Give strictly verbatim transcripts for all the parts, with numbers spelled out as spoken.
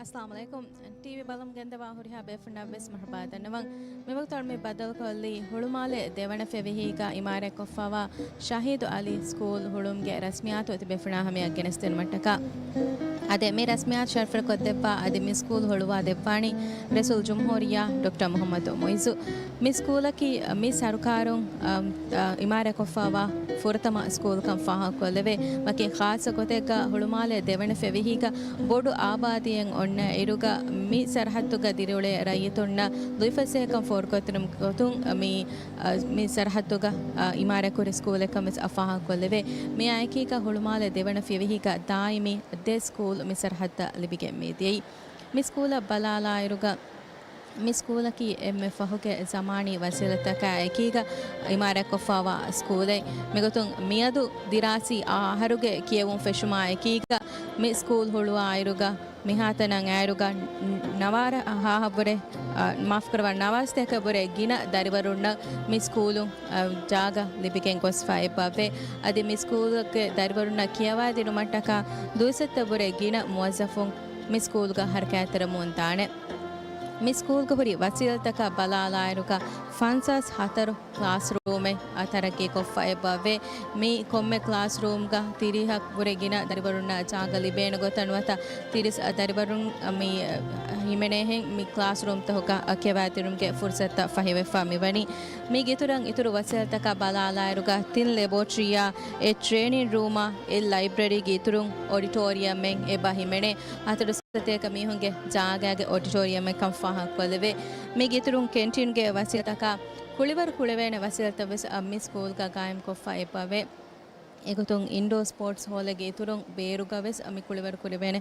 އައްސަލާމު ޢަލައިކުމް. ޓީވީ ބަލަމުން ގެންދަވާ ހުރިހާ ބޭފުންނަށް ވެސް މަރުޙަބާ ދަންނަވަން. މިވަގުތު މި ބައްދަލުކޮށްލީ ހުޅުމާލެ ދެވަނަ ފެވިހީގަ އިމާރާތްކޮށްފަވާ ޝަހީދު ޢަލީ ސްކޫލް ހުޅުވުމުގެ ރަސްމިއްޔާތު ތިބޭފުޅުންނާ ހަމަޔަށް ގެނެސްދިނުމަށްޓަކާ. އަދި މި ރަސްމިއްޔާތު ޝަރަފުވެރިކޮށްދެއްވާ އަދި މި ސްކޫލް ހުޅުވާ ދެއްވާނީ ރައީސުލްޖުމްހޫރިއްޔާ ޑޮކްޓަރ މުޙައްމަދު މުޢިއްޒު. މި ސްކޫލަކީ މި ސަރުކާރުން، އަ، އަ، އިމާރާތްކޮށްފަވާ ފުރަތަމަ ސްކޫލްކަން ފާހަގަކޮށްލެވޭ. ވަކި ޚާއްޞަ ގޮތެއްގަ ހުޅުމާލެ ދެވަނަ ފެވިހީގަ ބޮޑު އާބާދީއެއް އޮންނަ އިރުގަ މި ސަރަހައްދުގަ ދިރިއުޅޭ ރައްޔިތުންނަށް ލުއިފަސޭހަކަން ފޯރުކޮށްދިނުމުގެ ގޮތުން މި، އަ، މި ސަރަހައްދުގަ، އަ، އިމާރާތްކުރި ސްކޫލެއްކަން ވެސް އަ ފާހަގަކޮށްލެވޭ. މިއާއެކީގަ ހުޅުމާލެ ދެވަނަ ފެވިހީގަ ދާއިމީ ދެ ސްކޫލް މި ސަރަހައްދަށް ލިބިގެން މިދިޔައީ. މި ސްކޫލަށް ބަލާލާއިރުގަ މި ސްކޫލަކީ އެންމެ ފަހުގެ ޒަމާނީ ވަސީލަތްތަކާ އެކީގަ އިމާރާތްކޮށްފަވާ ސްކޫލެއް. މިގޮތުން މިއަދު ދިރާސީ އަހަރުގެ ކިޔެވުން ފެށުމާ އެކީގަ މި ސްކޫލް ހުޅުވާއިރުގަ މިހާތަނަށް އައިރުގަ ނަވާރަ ހާހަށްވުރެ، އަ، މާފުކުރައްވާ، ނަވާރަ ސަތޭކައަށްވުރެ ގިނަ ދަރިވަރުންނަށް މި ސްކޫލުން، އަ، ޖާގަ ލިބިގެން ގޮސްފަ އެއްބައެވެ. އަދި މި ސްކޫލުގެ ދަރިވަރުންނަށް ކިޔަވާދިނުމަށްޓަކާ ދުއިސައްތަ ވުރެ ގިނަ މުވައްޒަފުން މި ސްކޫލްގަ ހަރަކާތްތެރިވަމުން ދާނެ. މި ސްކޫލްގަ ހުރި ވަސީލަތްތަކަށް ބަލާލާއިރުގަ ފަންސާސް ހަތަރު ކްލާސްރޫމެއް ތަރައްގީކޮށްފަ އެއްބައެވެ. މި ކޮންމެ ކްލާސްރޫމްގަ ތިރީހަށް ވުރެ ގިނަ ދަރިވަރުންނަށް ޖާގަ ލިބޭނެ ގޮތަށް ނުވަތަ ތިރީސް ދަރިވަރުން މި ހިމެނޭހެން މި ކްލާސްރޫމްތަކުގަ ކިޔަވާދިނުމުގެ ފުރުސަތުތައް ފަހިވެފަ މިވަނީ. މީގެ އިތުރަށް އިތުރު ވަސީލަތްތަކަށް ބަލާލާއިރުގަ ތިން ލެބޯޓްރީއާ، އެއް ޓްރޭނިން ރޫމާ، އެއް ލައިބްރަރީގެ އިތުރުން އޮޑިޓޯރިއަމެއް އެބަ ހިމެނޭ. ހަތަރު ސަތޭކަ މީހުންގެ ޖާގައިގެ އޮޑިޓޯރިއަމެއްކަން ފާހަގަކޮށްލެވޭ. މީގެ އިތުރުން ކެންޓީންގެ ވަސީލަތަކާ ކުޅިވަރު ކުޅެވޭނެ ވަސީލަތައް ވެސް މި ސްކޫލްގަ ގާއިމްކޮށްފަ އެއްބައެވެ. އެގޮތުން އިންޑޯ ސްޕޯޓްސް ހޯލެއްގެ އިތުރުން ބޭރުގަ ވެސް މި ކުޅިވަރު ކުރެވޭނެ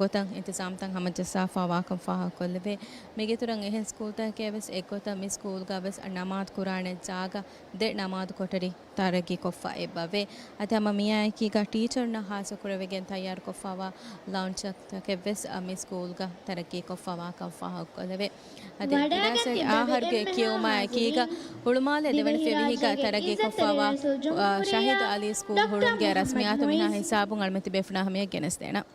ގޮތަށް އިންތިޒާމްތައް ހަމަޖައްސާފަވާކަން ފާހަގަކޮށްލެވޭ. މީގެ އިތުރަށް އެހެން ސްކޫލްތަކެއް ވެސް އެއްގޮތަށް މި ސްކޫލްގަ ވެސް ނަމާދު ކުރާނެ ޖާގަ ދެ ނަމާދު ކޮޓަރި ތަރައްގީކޮށްފަ އެއްބައެވެ. އަދި ހަމަ މިއާއެކީގަ ޓީޗަރުންނަށް ހާއްސަ ކުރެވިގެން ތައްޔާރުކޮށްފަވާ ލައުންޖްތަކެއް ވެސް މި ސްކޫލްގަ ތަރައްގީކޮށްފަވާކަން ފާހަގަކޮށްލެވޭ. އަދި ދިރާސާ އަހަރުގެ ކިޔެވުމާ އެކީގަ ހުޅުމާލެ ދެވަނަ ފެވިހީގަ ތަރައްގީކޮށްފަވާ ޝަހީދު ޢަލީ ސްކޫލް ހުޅުމުގެ ރަސްމިއްޔާތު މިހާ ހިސާބުން އަޅުމެތި ބޭފުޅުންނާ ހަމަޔަށް ގެނެސްދޭނަން.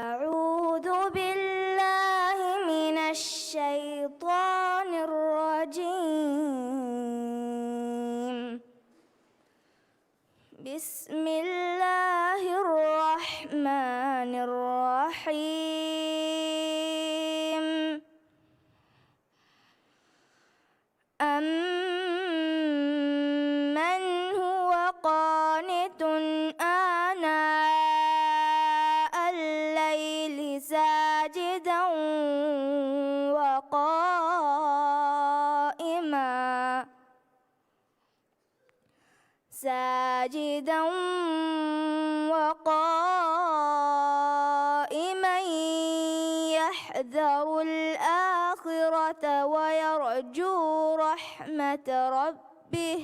أعوذ بالله من الشيطان الرجيم. بسم الله الرحمن الرحيم. أمن هو قانت آناء الليل ساجدا وقائما، ساجدا وقائما يحذر الآخرة ويرجو رحمة ربه،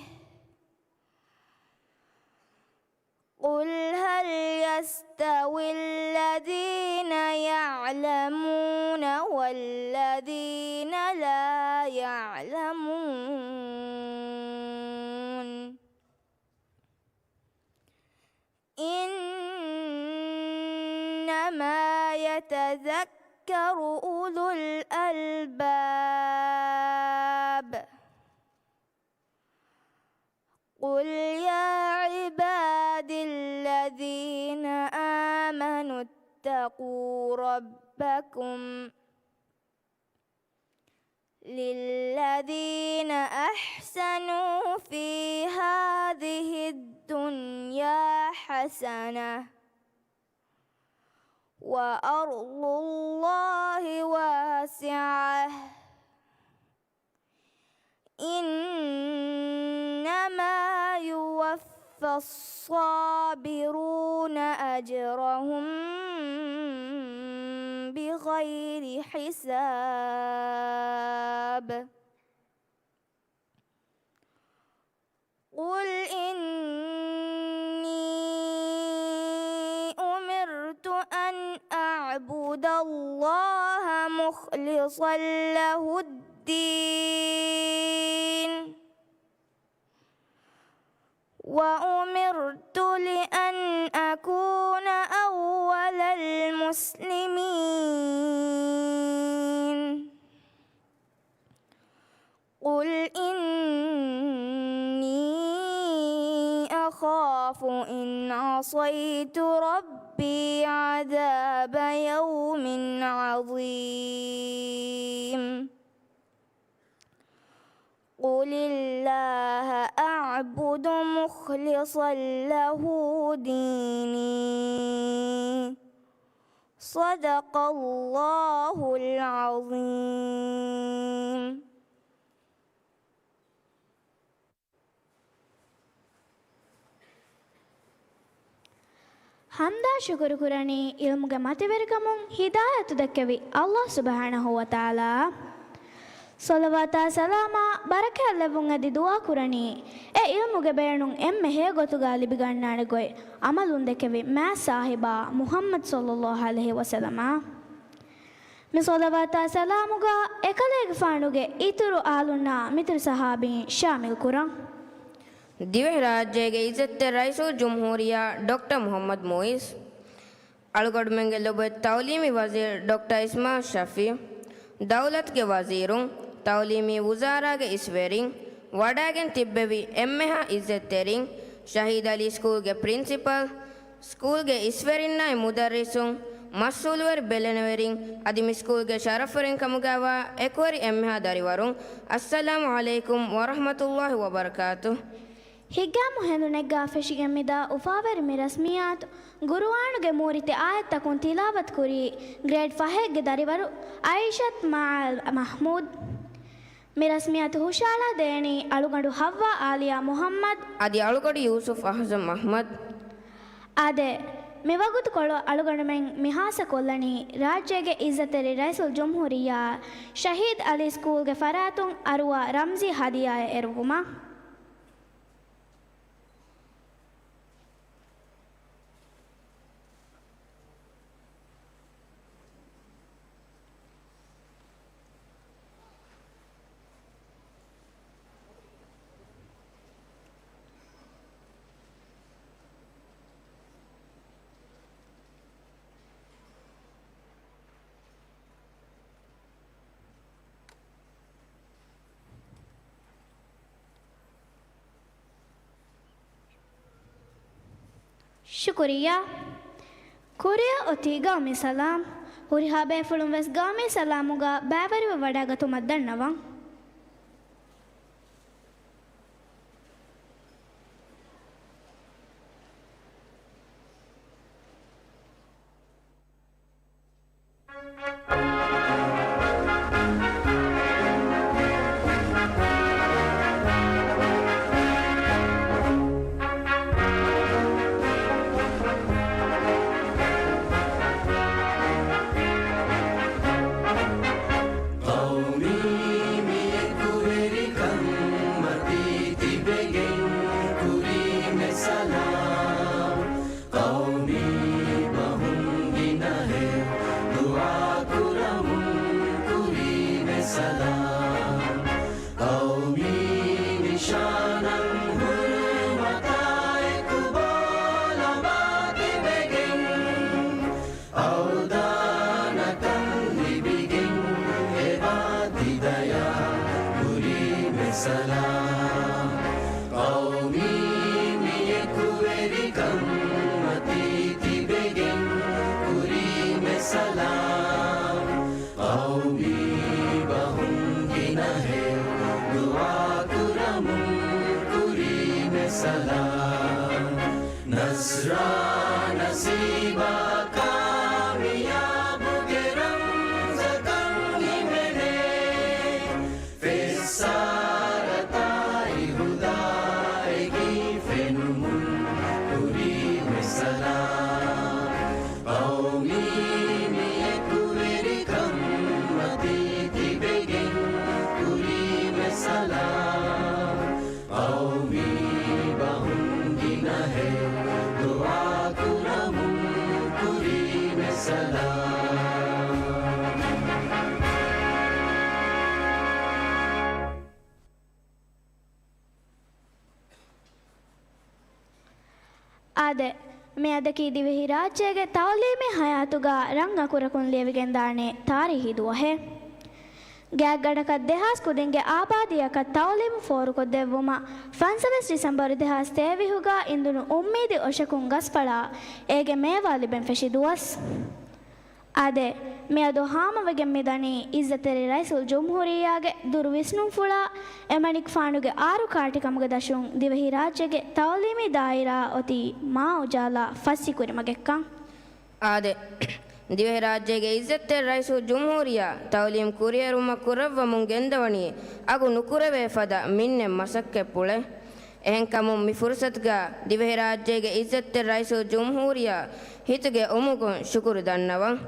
قل هل يستوي الذين يعلمون والذين لا يعلمون، إنما يتذكر أولو الألباب. قل يا عبادي الذين آمنوا واتقوا ربكم. للذين أحسنوا في هذه الدنيا حسنة وأرض الله واسعة إنما يوفى الصابرون أجرهم بغير حساب. قل إني أمرت أن أعبد الله مخلصا له الدين وأمرت لأن أكون أول المسلمين. قل إني أخاف إن عصيت ربي عذاب يوم عظيم. قل الله أعبد مخلصا له ديني. صدق الله العظيم. ޙަމްދާ ޝުކުރު ކުރަނީ ޢިލްމުގެ މަތިވެރިކަމުން ހިދާޔަތު ދެއްކެވި ﷲ ސުބްޙާނަހޫ ވަތަޢާލާއަށް. ޞަލަވާތާ ސަލާމާ ބަރަކާތް ލެއްވުން އެދި ދުޢާ ކުރަނީ، އެ ޢިލްމުގެ ބޭނުން އެންމެ ހެޔޮ ގޮތުގަ ލިބިގަންނާނެ ގޮތް ޢަމަލުން ދެކެވި މާތް ސާހިބާ މުޙައްމަދު ޞައްލައްލާހު ޢަލައިހި ވަސައްލަމަ. މި ޞަލަވާތާ ސަލާމުގަ އެކަލޭގެފާނުގެ އިތުރު އާލުންނާ މިތުރު ޞަޙާބީން ޝާމިލް ކުރަން. ދިވެހިރާއްޖޭގެ ޢިއްޒަތްތެރި ރައީސުލްޖުމްހޫރިއްޔާ ޑޮކްޓަރ މުޙައްމަދު މުޢިއްޒު، އަޅުގަނޑުމެންގެ ލޮބުވެތި ތަޢުލީމީ ވަޒީރު ޑޮކްޓަރ އިސްމާޢީލް ޝަފީޢު، ދައުލަތުގެ ވަޒީރުން، ތަޢުލީމީ ވުޒާރާގެ އިސްވެރިން، ވަޑައިގެން ތިއްބެވި އެންމެހާ ޢިއްޒަތްތެރިން، ޝަހީދު ޢަލީ ސްކޫލްގެ ޕްރިންސިޕަލް، ސްކޫލްގެ އިސްވެރިންނާއި މުދައްރިސުން، މަސްއޫލުވެރި ބެލެނިވެރިން، އަދި މި ސްކޫލްގެ ޝަރަފުވެރިން ކަމުގައިވާ އެކުވެރި އެންމެހާ ދަރިވަރުން، އައްސަލާމު ޢަލައިކުމް ވަރަޙްމަތުﷲ ވަބަރަކާތުހު. ހިތްގައިމު ހެނދުނެއްގާ ފެށިގެން މިދާ އުފާވެރި މި ރަސްމިއްޔާތު، ޤުރުއާނުގެ މޫރިތި އާޔަތްތަކުން ތިލާވަތު ކުރީ ގްރޭޑް ފަހެއްގެ ދަރިވަރު ޢައިޝަތު މާލް މަޙްމޫދު. މި ރަސްމިއްޔާތު ހުށައަޅާ ދޭނީ އަޅުގަނޑު ޙައްވާ އާލިޔާ މުޙައްމަދު. އަދި އަޅުގަނޑު ޔޫސުފް އަޙްސަން މަޙްމަދު. އާދެ، މި ވަގުތުކޮޅު އަޅުގަނޑުމެން މި ޚާއްޞަ ކޮށްލަނީ ރާއްޖޭގެ ޢިއްޒަތްތެރި ރައީސުލްޖުމްހޫރިއްޔާ ޝަހީދު ޢަލީ ސްކޫލްގެ ފަރާތުން އަރުވާ ރަމްޒީ ހަދިޔާއެއް އެރުވުމަށް. ޝުކުރިއްޔާ. ކުރިއަށް އޮތީ ގައުމީ ސަލާމް. ހުރިހާ ބޭފުޅުން ވެސް ގައުމީ ސަލާމުގަ ބައިވެރިވެ ވަޑައިގަތުމަށް ދަންނަވަން. ސަލާމް. ނަސްރާ ނަސީބާ ކާމިޔާބުގެ ރަމްޒަކަށް ހިމެނޭ. ފެއްސާރަތާއި ހުދާއެކީ ފެނުމުން ކުރީމެ ސަލާމް. ޤައުމީ މި އެކުވެރިކަން މަތީ ތިބެގެން ކުރީމެ ސަލާމް. ޤައުމީ ބަހުން ގިނަހެއް ދުޢާ ކުރަމުން ކުރީމެ ސަލާމް. އާދެ، މިއަދަކީ ދިވެހިރާއްޖޭގެ ތަޢުލީމީ ހަޔާތުގަ ރަން އަކުރަކުން ލިޔެވިގެންދާނެ ތާރީހީ ދުވަހެއް. ގާތްގަނޑަކަށް ދެހާސް ކުދިންގެ އާބާދީއަކަށް ތަޢުލީމު ފޯރުކޮށްދެއްވުމަށް ފަންސަވީސް ޑިސެމްބަރު ދެހާސް ތޭވީހުގަ އިންދުނު އުއްމީދި އޮށަކުން ގަސްފަޅާ އޭގެ މޭވާ ލިބެން ފެށި ދުވަސް. އާދެ، މިއަދު ހާމަވެގެން މިދަނީ އިއްޒަތްތެރި ރައީސުލްޖުމްހޫރިއްޔާގެ ދުރު ވިސްނުންފުޅާ، އެމަނިކުފާނުގެ އާރު ކާޓިކަމުގެ ދަށުން ދިވެހިރާއްޖޭގެ ތަޢުލީމީ ދާއިރާ އޮތީ މާ އުޖާލާ ފައްސިކުރިމަގެއްކަން. އާދެ، ދިވެހިރާއްޖޭގެ އިއްޒަތްތެރި ރައީސުލްޖުމްހޫރިއްޔާ ތަޢުލީމް ކުރިއެރުމަށް ކުރައްވަމުން ގެންދަވަނީ އަގު ނުކުރެވޭ ފަދަ މިންނެއް މަސައްކަތްޕުޅެއް. އެހެންކަމުން މި ފުރުސަތުގަ ދިވެހިރާއްޖޭގެ އިއްޒަތްތެރި ރައީސުލްޖުމްހޫރިއްޔާ ހިތުގެ އުމުގުން ޝުކުރު ދަންނަވަން.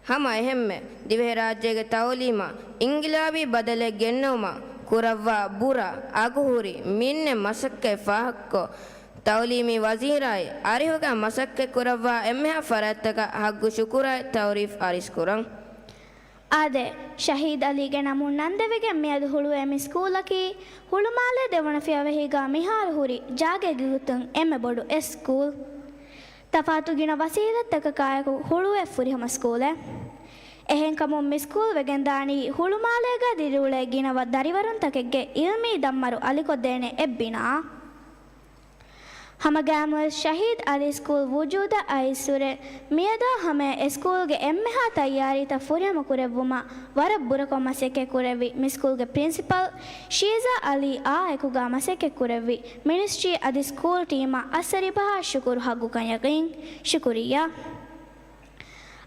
ހަމަ އެހެންމެ، ދިވެހިރާއްޖޭގެ ތަޢުލީމަށް އިންގިލާބީ ބަދަލެއް ގެންނެވުމަށް ކުރައްވާ ބުރަ، އަގުހުރި މިންނެ މަސައްކަތް ފާހަގަކޮށް، ތަޢުލީމީ ވަޒީރާއި އަރިހުގަ މަސައްކަތް ކުރައްވާ އެންމެހާ ފަރާތްތަކަށް ހައްގު ޝުކުރާއި ތަޢުރީފް އަރިސްކުރަން. އާދެ، ޝަހީދު އަލީގެ ނަމުން ނަންދެވިގެން މިއަދު ހުޅުވޭ މި ސްކޫލަކީ ހުޅުމާލޭ ދެވަނަ ފިޔަވަހީގަ މިހާރު ހުރި ޖާގައިގެ ގޮތުން އެންމެ ބޮޑު އެއް ސްކޫލް. ތަފާތު ގިނަ ވަސީލަތްތަކަކާއެކު ހުޅުވޭ ފުރިހަމަ ސްކޫލެއް. އެހެންކަމުން މި ސްކޫލް ވެގެންދާނީ ހުޅުމާލޭގަ ދިރިއުޅޭ ގިނަ ވަ-، ދަރިވަރުންތަކެއްގެ އިލްމީ ދަންމަރު އަލިކޮށްދޭނެ އެއް ބިނާއަށް. ހަމަގައިމުވެސް ޝަހީދު އަލީ ސްކޫލް ވުޖޫދަށް އައިސްފުރެ މިއަދާ ހަމަޔަށް އެ ސްކޫލްގެ އެންމެހާ ތައްޔާރީތައް ފުރިހަމަ ކުރެއްވުމަށް ވަރަށް ބުރަކޮށް މަސައްކަތް ކުރެއްވި މި ސްކޫލްގެ ޕްރިންސިޕަލް ޝީޒާ އަލީ އާ އެކުގަ މަސައްކަތް ކުރެއްވި މިނިސްޓްރީ އަދި ސްކޫލް ޓީމަށް އައްސަރީބަހާ ޝުކުރު ހައްގުކަން ޔަގީން. ޝުކުރިއްޔާ.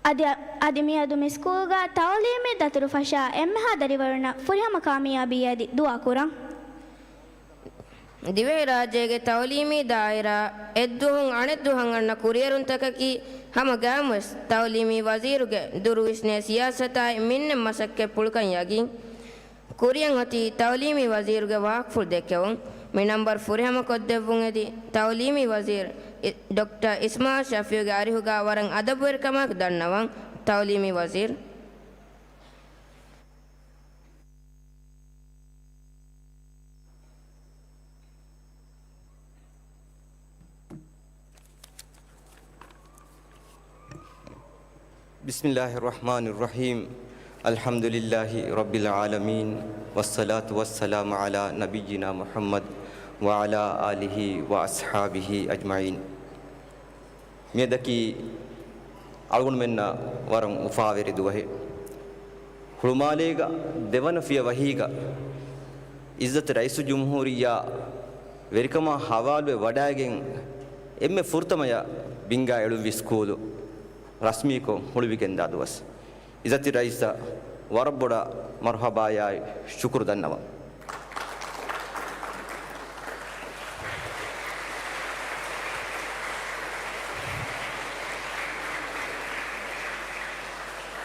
އަދި، އަދި މިއަދު މި ސްކޫލްގަ ތަޢުލީމީ ދަތުރު ފަށާ އެންމެހާ ދަރިވަރުންނަށް ފުރިހަމަ ކާމިޔާބީ އަދި ދުޢާ ކުރަން. ދިވެހިރާއްޖޭގެ ތަޢުލީމީ ދާއިރާ އެއްދުވަހުން އަނެއްދުވަހަށް އަންނަ ކުރިއެރުންތަކަކީ ހަމަގައިމުވެސް ތަޢުލީމީ ވަޒީރުގެ ދުރު ވިސްނޭ ސިޔާސަތާއި މިންނެ މަސައްކަތްޕުޅުކަން ޔަގީން. ކުރިއަށް އޮތީ ތަޢުލީމީ ވަޒީރުގެ ވާހަކަފުޅު ދެއްކެވުން. މި ނަންބަރު ފުރިހަމަކޮށްދެއްވުން އެދި ތަޢުލީމީ ވަޒީރު އި-، ޑޮކްޓަރ އިސްމާޢީލް ޝަފީޢުގެ އަރިހުގަ ވަރަށް އަދަބުވެރިކަމާއެކު ދަންނަވަން. ތަޢުލީމީ ވަޒީރު. بسم الله الرحمن الرحيم. الحمد لله رب العالمين، والصلاة والسلام على نبينا محمد وعلى آله وأصحابه أجمعين. މިއަދަކީ އަޅުގަނޑުމެންނަށް ވަރަށް އުފާވެރި ދުވަހެއް. ހުޅުމާލޭގަ ދެވަނަ ފިޔަވަހީގަ އިއްޒަތް ރައީސުލްޖުމްހޫރިއްޔާ ވެރިކަމާ ހަވާލުވެ ވަޑައިގެން އެންމެ ފުރަތަމަޔަށް ބިންގާ އެޅުއްވި ސްކޫލު ރަސްމީކޮށް ހުޅުވިގެންދާ ދުވަސް. އިއްޒަތްތެރި ރައީސަށް ވަރަށް ބޮޑަށް މަރުޙަބާއާއި ޝުކުރު ދަންނަވަން.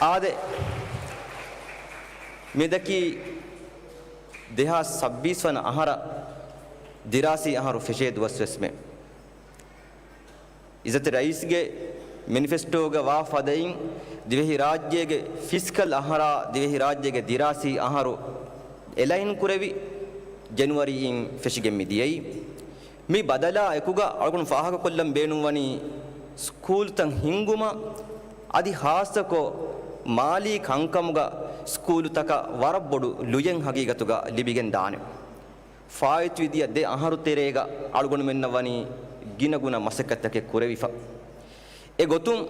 އާދެ، މިއަދަކީ ދެހާސް ސައްބީސް ވަނަ އަހަރަށް ދިރާސީ އަހަރު ފެށޭ ދުވަސްވެސްމެ. އިއްޒަތް ރައީސްގެ މެނިފެސްޓޯގަ ވާ ފަދައިން، ދިވެހިރާއްޖޭގެ ފިސްކަލް އަހަރާ ދިވެހިރާއްޖޭގެ ދިރާސީ އަހަރު އެލައިން ކުރެވި، ޖެނުއަރީއިން ފެށިގެން މިދިޔައީ. މި ބަދަލާ އެކުގަ އަޅުގަނޑު ފާހަގަކޮށްލަން ބޭނުންވަނީ، ސްކޫލްތައް ހިންގުމަށް އަދި ހާއްސަކޮށް މާލީ ކަންކަމުގަ ސްކޫލުތަކަށް ވަރަށް ބޮޑު ލުޔެއް ހަގީގަތުގަ ލިބިގެން ދާނެ. ފާއިތުވި ދިޔަ ދެ އަހަރު ތެރޭގަ އަޅުގަނޑުމެންނަށް ވަނީ ގިނަގުނަ މަސައްކަތްތަކެއް ކުރެވިފަ. އެގޮތުން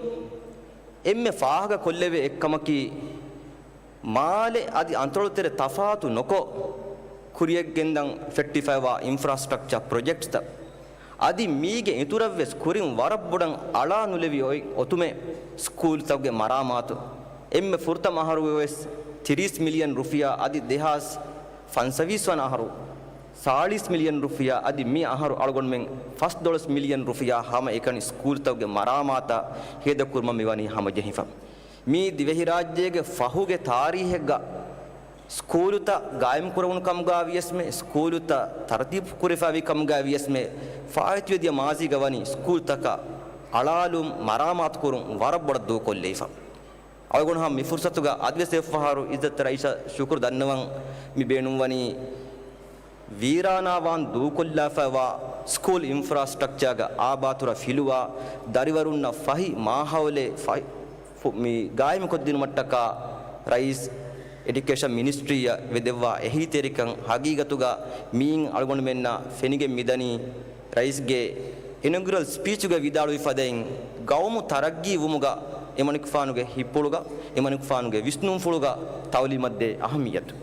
އެންމެ ފާހަގަ ކޮށްލެވޭ އެއްކަމަކީ، މާލެ އަދި އަންތޮޅުތެރެ ތަފާތު ނޮކޮށް، ކުރިޔަށްގެންދަން ފެއްޓިފައިވާ އިންފްރާސްޓްރަކްޗާ ޕްރޮޖެކްޓްތައް އަދި މީގެ އިތުރަށްވެސް ކުރިން ވަރަށް ބޮޑަށް އަޅާ ނުލެވި އޮތް އޮތުމެއް ސްކޫލްތަކުގެ މަރާމާތު. އެންމެ ފުރަތަމަ އަހަރުވެސް ތިރީސް މިލިއަން ރުފިޔާ އަދި ދެހާސް ފަންސަވީސް ވަނަ އަހަރު ސާޅީސް މިލިއަން ރުފިޔާ އަދި މި އަހަރު އަޅުގަނޑުމެން ފަސްދޮޅަސް މިލިއަން ރުފިޔާ ހަމައެކަނި ސްކޫލްތަކުގެ މަރާމާތަށް ހޭދަކުރުމަށް މިވަނީ ހަމަޖެހިފަ. މީ ދިވެހިރާއްޖޭގެ ފަހުގެ ތާރީހެއްގަ ސްކޫލުތައް ގާއިމްކުރެވުނު ކަމުގަ ވިޔަސްމެ، ސްކޫލުތައް ތަރުތީބު ކުރެފައިވި ކަމުގަ ވިޔަސްމެ، ފާއިތުވެދިޔަ މާޒީގަ ވަނީ ސްކޫލްތަކަށް އަޅާލުން، މަރާމާތުކުރުން ވަރަށް ބޮޑަށް ދޫކޮށްލެވިފަ. އަޅުގަނޑު ހަމަ މި ފުރުސަތުގަ އަދިވެސް އެއްފަހަރު އިއްޒަތްތެރި ރައީސަށް ޝުކުރު ދަންނަވަން މި ބޭނުންވަނީ، ވީރާނާވާން ދޫކޮށްލާފައިވާ ސްކޫލް އިންފްރާސްޓްރަކްޗާގަ އާބާތުރަ ފިލުވާ، ދަރިވަރުންނަށް ފަހި މާހައުލެއް ފަ-، ފު-، މި ގާއިމުކޮށްދިނުމަށްޓަކާ ރައީސް އެޑިއުކޭޝަން މިނިސްޓްރީއަށް ވެދެއްވާ އެހީތެރިކަން ހަގީގަތުގަ މީން އަޅުގަނޑުމެންނަށް ފެނިގެން މިދަނީ ރައީސްގެ އިނޮގްރަލް ސްޕީޗުގަ ވިދާޅުވި ފަދައިން ގައުމު ތަރައްގީ ވުމުގަ އެމަނިކުފާނުގެ ހިތްޕުޅުގަ، އެމަނިކުފާނުގެ ވިސްނުންފުޅުގަ ތައުލީމަށްދޭ އަހައްމިއްޔަތު.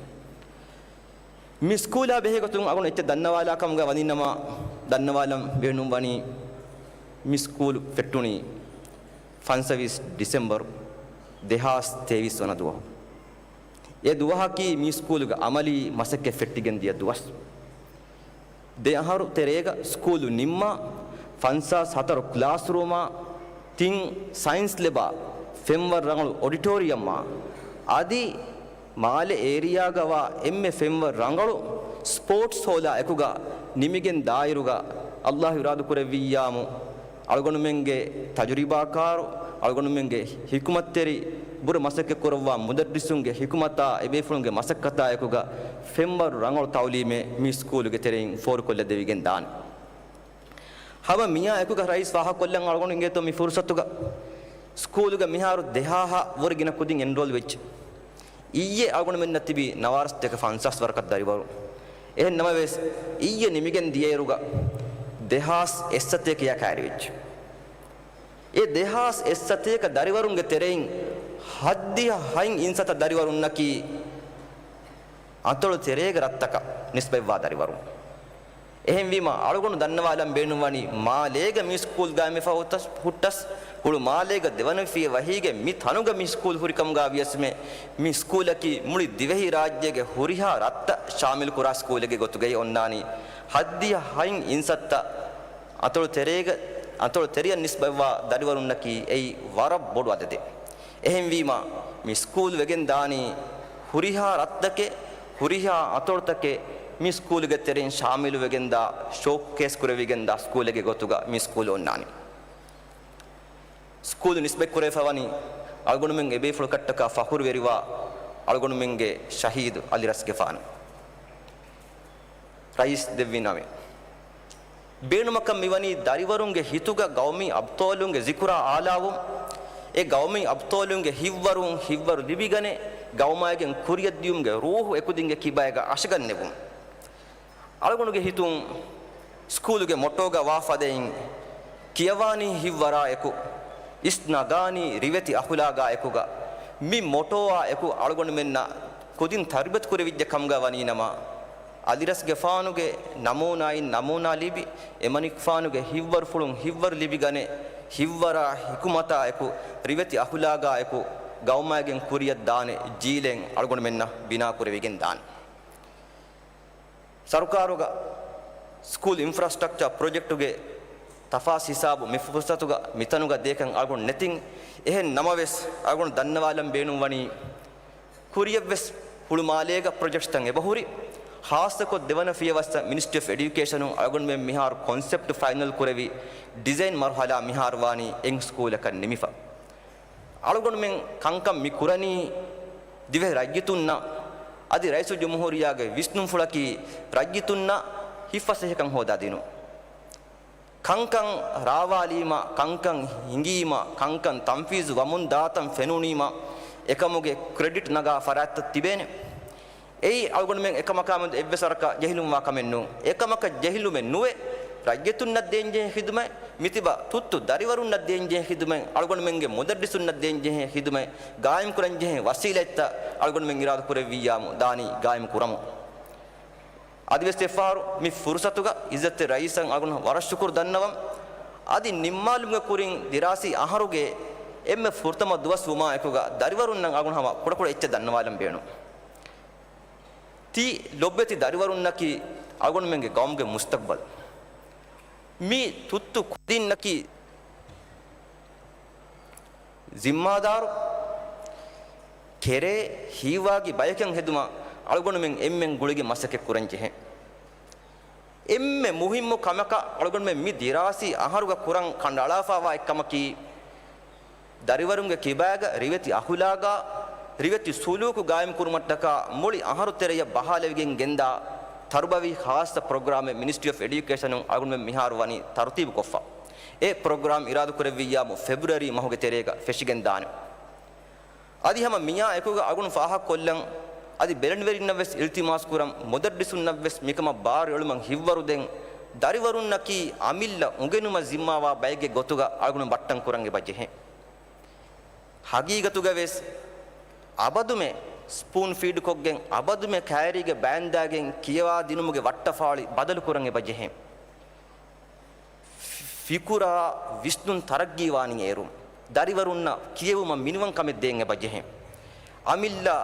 މި ސްކޫލާ ބެހޭގޮތުން އަޅުގަނޑު އެއްޗެއް ދަންނަވާލާ ކަމުގަ ވަނީނަމަ، ދަންނަވާލަން ބޭނުންވަނީ، މި ސްކޫލު ފެއްޓުނީ ފަންސަވީސް ޑިސެމްބަރު ދެހާސް ތޭވީސް ވަނަ ދުވަހު. އެ ދުވަހަކީ މި ސްކޫލުގެ އަމަލީ މަސައްކަތް ފެއްޓިގެން ދިޔަ ދުވަސް. ދެ އަހަރު ތެރޭގަ ސްކޫލު ނިންމާ، ފަންސާސް ހަތަރު ކްލާސްރޫމާ، ތިން ސައިންސް ލެބާ، ފެންވަރު ރަނގަޅު އޮޑިޓޯރިއަމާ، އަދި މާލެ އޭރިއާގަ ވާ އެންމެ ފެންވަރު ރަނގަޅު ސްޕޯޓްސް ހޯލާ އެކުގަ ނިމިގެން ދާއިރުގަ، އައްލާހު އިރާދަކުރެއްވިއްޔާމު، އަޅުގަނޑުމެންގެ ތަޖުރިބާކާރު، އަޅުގަނޑުމެންގެ ހިކުމަތްތެރި، ބުރަ މަސައްކަތް ކުރައްވާ މުދައްރިސުންގެ ހިކުމަތާ އެބޭފުޅުންގެ މަސައްކަތާ އެކުގަ ފެންވަރު ރަނގަޅު ތައުލީމެއް މި ސްކޫލުގެ ތެރެއިން ފޯރުކޮށްލަދެވިގެން ދާނެ. ހަމަ މިއާ އެކުގަ ރައީސް ފާހަގަކޮށްލަން އަޅުގަނޑު އިނގޭތޯ މި ފުރުސަތުގަ ސްކޫލުގަ މިހާރު ދެހާހާ ވުރެ ގިނަ ކުދިން އެންރޯލް ވެއްޖެ. އިއްޔެ އަޅުގަނޑުމެންނަށް ތިބީ ނަވާރަސަތޭކަ ފަންސާސް ވަރަކަށް ދަރިވަރު. އެހެން ނަމަވެސް، އިއްޔެ ނިމިގެން ދިޔައިރުގަ ދެހާސް އެއްސަތޭކަޔާ ކައިރިވެއްޖެ. އެ ދެހާސް އެއްސަތޭކަ ދަރިވަރުންގެ ތެރެއިން ހައްދިހަ ހަތް އިންސަތަ ދަރިވަރުންނަކީ އަތޮޅު ތެރޭގެ ރަށްތަކަށް ނިސްބަތްވާ ދަރިވަރުން. އެހެންވީމަ، އަޅުގަނޑު ދަންނަވާލަން ބޭނުންވަނީ، މާލޭގަ މި ސްކޫލް ގާއިމްވެފަ ހުއްޓަސް، ހުއްޓަސް، ހުޅު މާލޭގަ ދެވަނަ ފިޔަވަހީގެ މި ތަނުގަ މި ސްކޫލް ހުރިކަމުގަ ވިޔަސްމެ، މި ސްކޫލަކީ މުޅި ދިވެހި ރާއްޖޭގެ ހުރިހާ ރަށްތައް ޝާމިލް ކުރާ ސްކޫލެއްގެ ގޮތުގައި އޮންނާނީ. ހައްދިހަ ހަތް އިންސައްތަ އަތޮޅު ތެރޭގަ، އަތޮޅު ތެރެއަށް ނިސްބަތްވާ ދަރިވަރުންނަކީ އެއީ ވަރަށް ބޮޑު އަދަދެއް. އެހެންވީމަ، މި ސްކޫލް ވެގެން ދާނީ ހުރިހާ ރަށްތަކެއް، ހުރިހާ އަތޮޅުތަކެއް މި ސްކޫލުގެ ތެރެއިން ޝާމިލު ވެގެންދާ، ޝޯކޭސް ކުރެވިގެން ދާ ސްކޫލެއްގެ ގޮތުގަ މި ސްކޫލް އޮންނާނީ. ސްކޫލު ނިސްބަތްކުރެވިފަވަނީ އަޅުގަނޑުމެން އެބޭފުޅުކަށްޓަކާ ފަޚުރުވެރިވާ އަޅުގަނޑުމެންގެ ޝަހީދު އަލިރަސްގެފާނު. ރައީސް ދެއްވި ނަމެއް. ބޭނުމަކަށް މިވަނީ ދަރިވަރުންގެ ހިތުގަ ގައުމީ އަބްޠާލުންގެ ޒިކުރާ އާލާވުން، އެ ގައުމީ އަބްޠާލުންގެ ހިތްވަރުން ހިތްވަރު ލިބިގަނެ، ގައުމާއިގެން ކުރިއަށްދިޔުމުގެ ރޫޙު އެކުދިންގެ ކިބައިގަ އަށަގަންނެވުން. އަޅުގަނޑުގެ ހިތުން ސްކޫލުގެ މޮޓޯގަ ވާ ފަދައިން، ކިޔަވާނީ ހިތްވަރާ އެކު، އިސް ނަގާނީ ރިވެތި އަޚުލާގާ އެކުގަ، މި މޮޓޯއާ އެކު އަޅުގަނޑުމެންނަށް ކުދިން ތަރުބިޔަތު ކުރެވިއްޖެ ކަމުގަ ވަނީނަމަ، އަލިރަސްގެފާނުގެ ނަމޫނާއިން ނަމޫނާ ލިބި، އެމަނިކުފާނުގެ ހިތްވަރުފުޅުން ހިތްވަރު ލިބިގަނެ، ހިތްވަރާ ހިކުމަތާ އެކު، ރިވެތި އަޚުލާގާ އެކު، ގައުމާއިގެން ކުރިއަށް ދާނެ ޖީލެއް އަޅުގަނޑުމެންނަށް ބިނާ ކުރެވިގެން ދާނެ. ސަރުކާރުގަ ސްކޫލް އިންފްރާސްޓްރަކްޗާ ޕްރޮޖެކްޓުގެ ތަފާސް ހިސާބު މި ފުރުސަތުގަ މިތަނުގަ ދޭކަން އަޅުގަނޑު ނެތިން. އެހެން ނަމަވެސް، އަޅުގަނޑު ދަންނަވާލަން ބޭނުންވަނީ، ކުރިއަށްވެސް ހުޅުމާލޭގަ ޕްރޮޖެކްޓްތައް އެބަހުރި. ހާއްސަކޮށް ދެވަނަ ފިޔަވައްސަށް މިނިސްޓްރީ އޮފް އެޑިއުކޭޝަނުން އަޅުގަނޑުމެން މިހާރު ކޮންސެޕްޓް ފައިނަލް ކުރެވި، ޑިޒައިން މަރުހަލާ މިހާރު ވާނީ އެއް ސްކޫލަކަށް ނިމިފަ. އަޅުގަނޑުމެން ކަންކަން މި ކުރަނީ ދިވެހި ރައްޔިތުންނަށް، އަދި ރައީސުލްޖުމްހޫރިއްޔާގެ ވިސްނުންފުޅަކީ ރައްޔިތުންނަށް ހިތްފަސޭހަކަން ހޯދާދިނުން. ކަންކަން ރާވާލީމަ، ކަންކަން ހިނގީމަ، ކަންކަން ތަންފީޒު ވަމުން ދާތަން ފެނުނީމަ، އެކަމުގެ ކްރެޑިޓް ނަގާ ފަރާތްތައް ތިބޭނެ. އެއީ އަޅުގަނޑުމެން އެކަމަކާމެދު އެއްވެސް ވަރަކަށް ޖެހިލުންވާ ކަމެއް ނޫން. އެކަމަކަށް ޖެހިލުމެއް ނުވެ، ރައްޔިތުންނަށް ދޭންޖެހޭ ޚިދުމަތް، މިތިބަ ތުއްތު ދަރިވަރުންނަށް ދޭންޖެހޭ ޚިދުމަތް، އަޅުގަނޑުމެންގެ މުދައްރިސުންނަށް ދޭންޖެހޭ ޚިދުމަތް، ގާއިމްކުރަންޖެހޭ ވަސީލަތްތައް އަޅުގަނޑުމެން އިރާދަކުރެއްވިއްޔާމު ދާނީ ގާއިމްކުރަމުން. އަދިވެސް އެއްފަހަރު މި ފުރުސަތުގަ އިއްޒަތްތެރި ރައީސަށް އަޅުގަނޑު ވަރަށް ޝުކުރު ދަންނަވަން. އަދި ނިންމާލުމުގެ ކުރިން ދިރާސީ އަހަރުގެ އެންމެ ފުރަތަމަ ދުވަސް ވުމާ އެކުގަ ދަރިވަރުންނަށް އަޅުގަނޑު ހަމަ ކުޑަކުޑަ އެއްޗެއް ދަންނަވާލަން ބޭނުން. ތި ލޮބުވެތި ދަރިވަރުންނަކީ އަޅުގަނޑުމެންގެ ގައުމުގެ މުސްތަގްބަލް. މި ތުއްތު ކުދިންނަކީ ޒިންމާދާރު ކެރޭ ހީވާގި ބަޔަކަށް ހެދުމަށް އަޅުގަނޑުމެން އެންމެން ގުޅިގެން މަސައްކަތް ކުރަން ޖެހޭ. އެންމެ މުހިއްމު ކަމަކަށް އަޅުގަނޑުމެން މި ދިރާސީ އަހަރުގަ ކުރަން ކަނޑައަޅާފައިވާ އެއްކަމަކީ، ދަރިވަރުންގެ ކިބާގަ ރިވެތި އަޚުލާގާ، ރިވެތި ސުލޫކު ގާއިމް ކުރުމަށްޓަކާ މުޅި އަހަރު ތެރެޔަށް ބަހާލެވިގެން ގެންދާ ތަރުބަވީ ޚާއްޞަ ޕްރޮގްރާމެއް މިނިސްޓްރީ އޮފް އެޑިއުކޭޝަނުން އަޅުގަނޑުމެން މިހާރު ވަނީ ތަރުތީބުކޮށްފަ. އެ ޕްރޮގްރާމް އިރާދަކުރެއްވިއްޔާމު ފެބްރުއަރީ މަހުގެ ތެރޭގަ ފެށިގެންދާނެ. އަދި ހަމަ މިއާ އެކުގަ އަޅުގަނޑު ފާހަގަކޮށްލަން، އަދި ބެލެނިވެރިންނަށްވެސް އިލްތިމާސް ކުރަން، މުދައްރިސުންނަށްވެސް މިކަމަށް ބާރު އެޅުމަށް ހިތްވަރުދޭން، ދަރިވަރުންނަކީ އަމިއްލަ އުނގެނުމަށް ޒިންމާވާ ބައެއްގެ ގޮތުގަ އަޅުގަނޑު ބައްޓަން ކުރަން އެބަ ޖެހޭ. ހަގީގަތުގަވެސް އަބަދުމެ ސްޕޫން ފީޑްކޮށްގެން، އަބަދުމެ ކައިރީގެ ބައިންދާގެން ކިޔަވާދިނުމުގެ ވައްޓަފާޅި ބަދަލުކުރަން އެބަ ޖެހޭ. ފިކުރާ ވިސްނުން ތަރައްގީވާނީ އޭރުން، ދަރިވަރުންނަށް ކިޔެވުމަށް މިނިވަންކަމެއް ދޭން އެބަ ޖެހޭ. އަމިއްލަ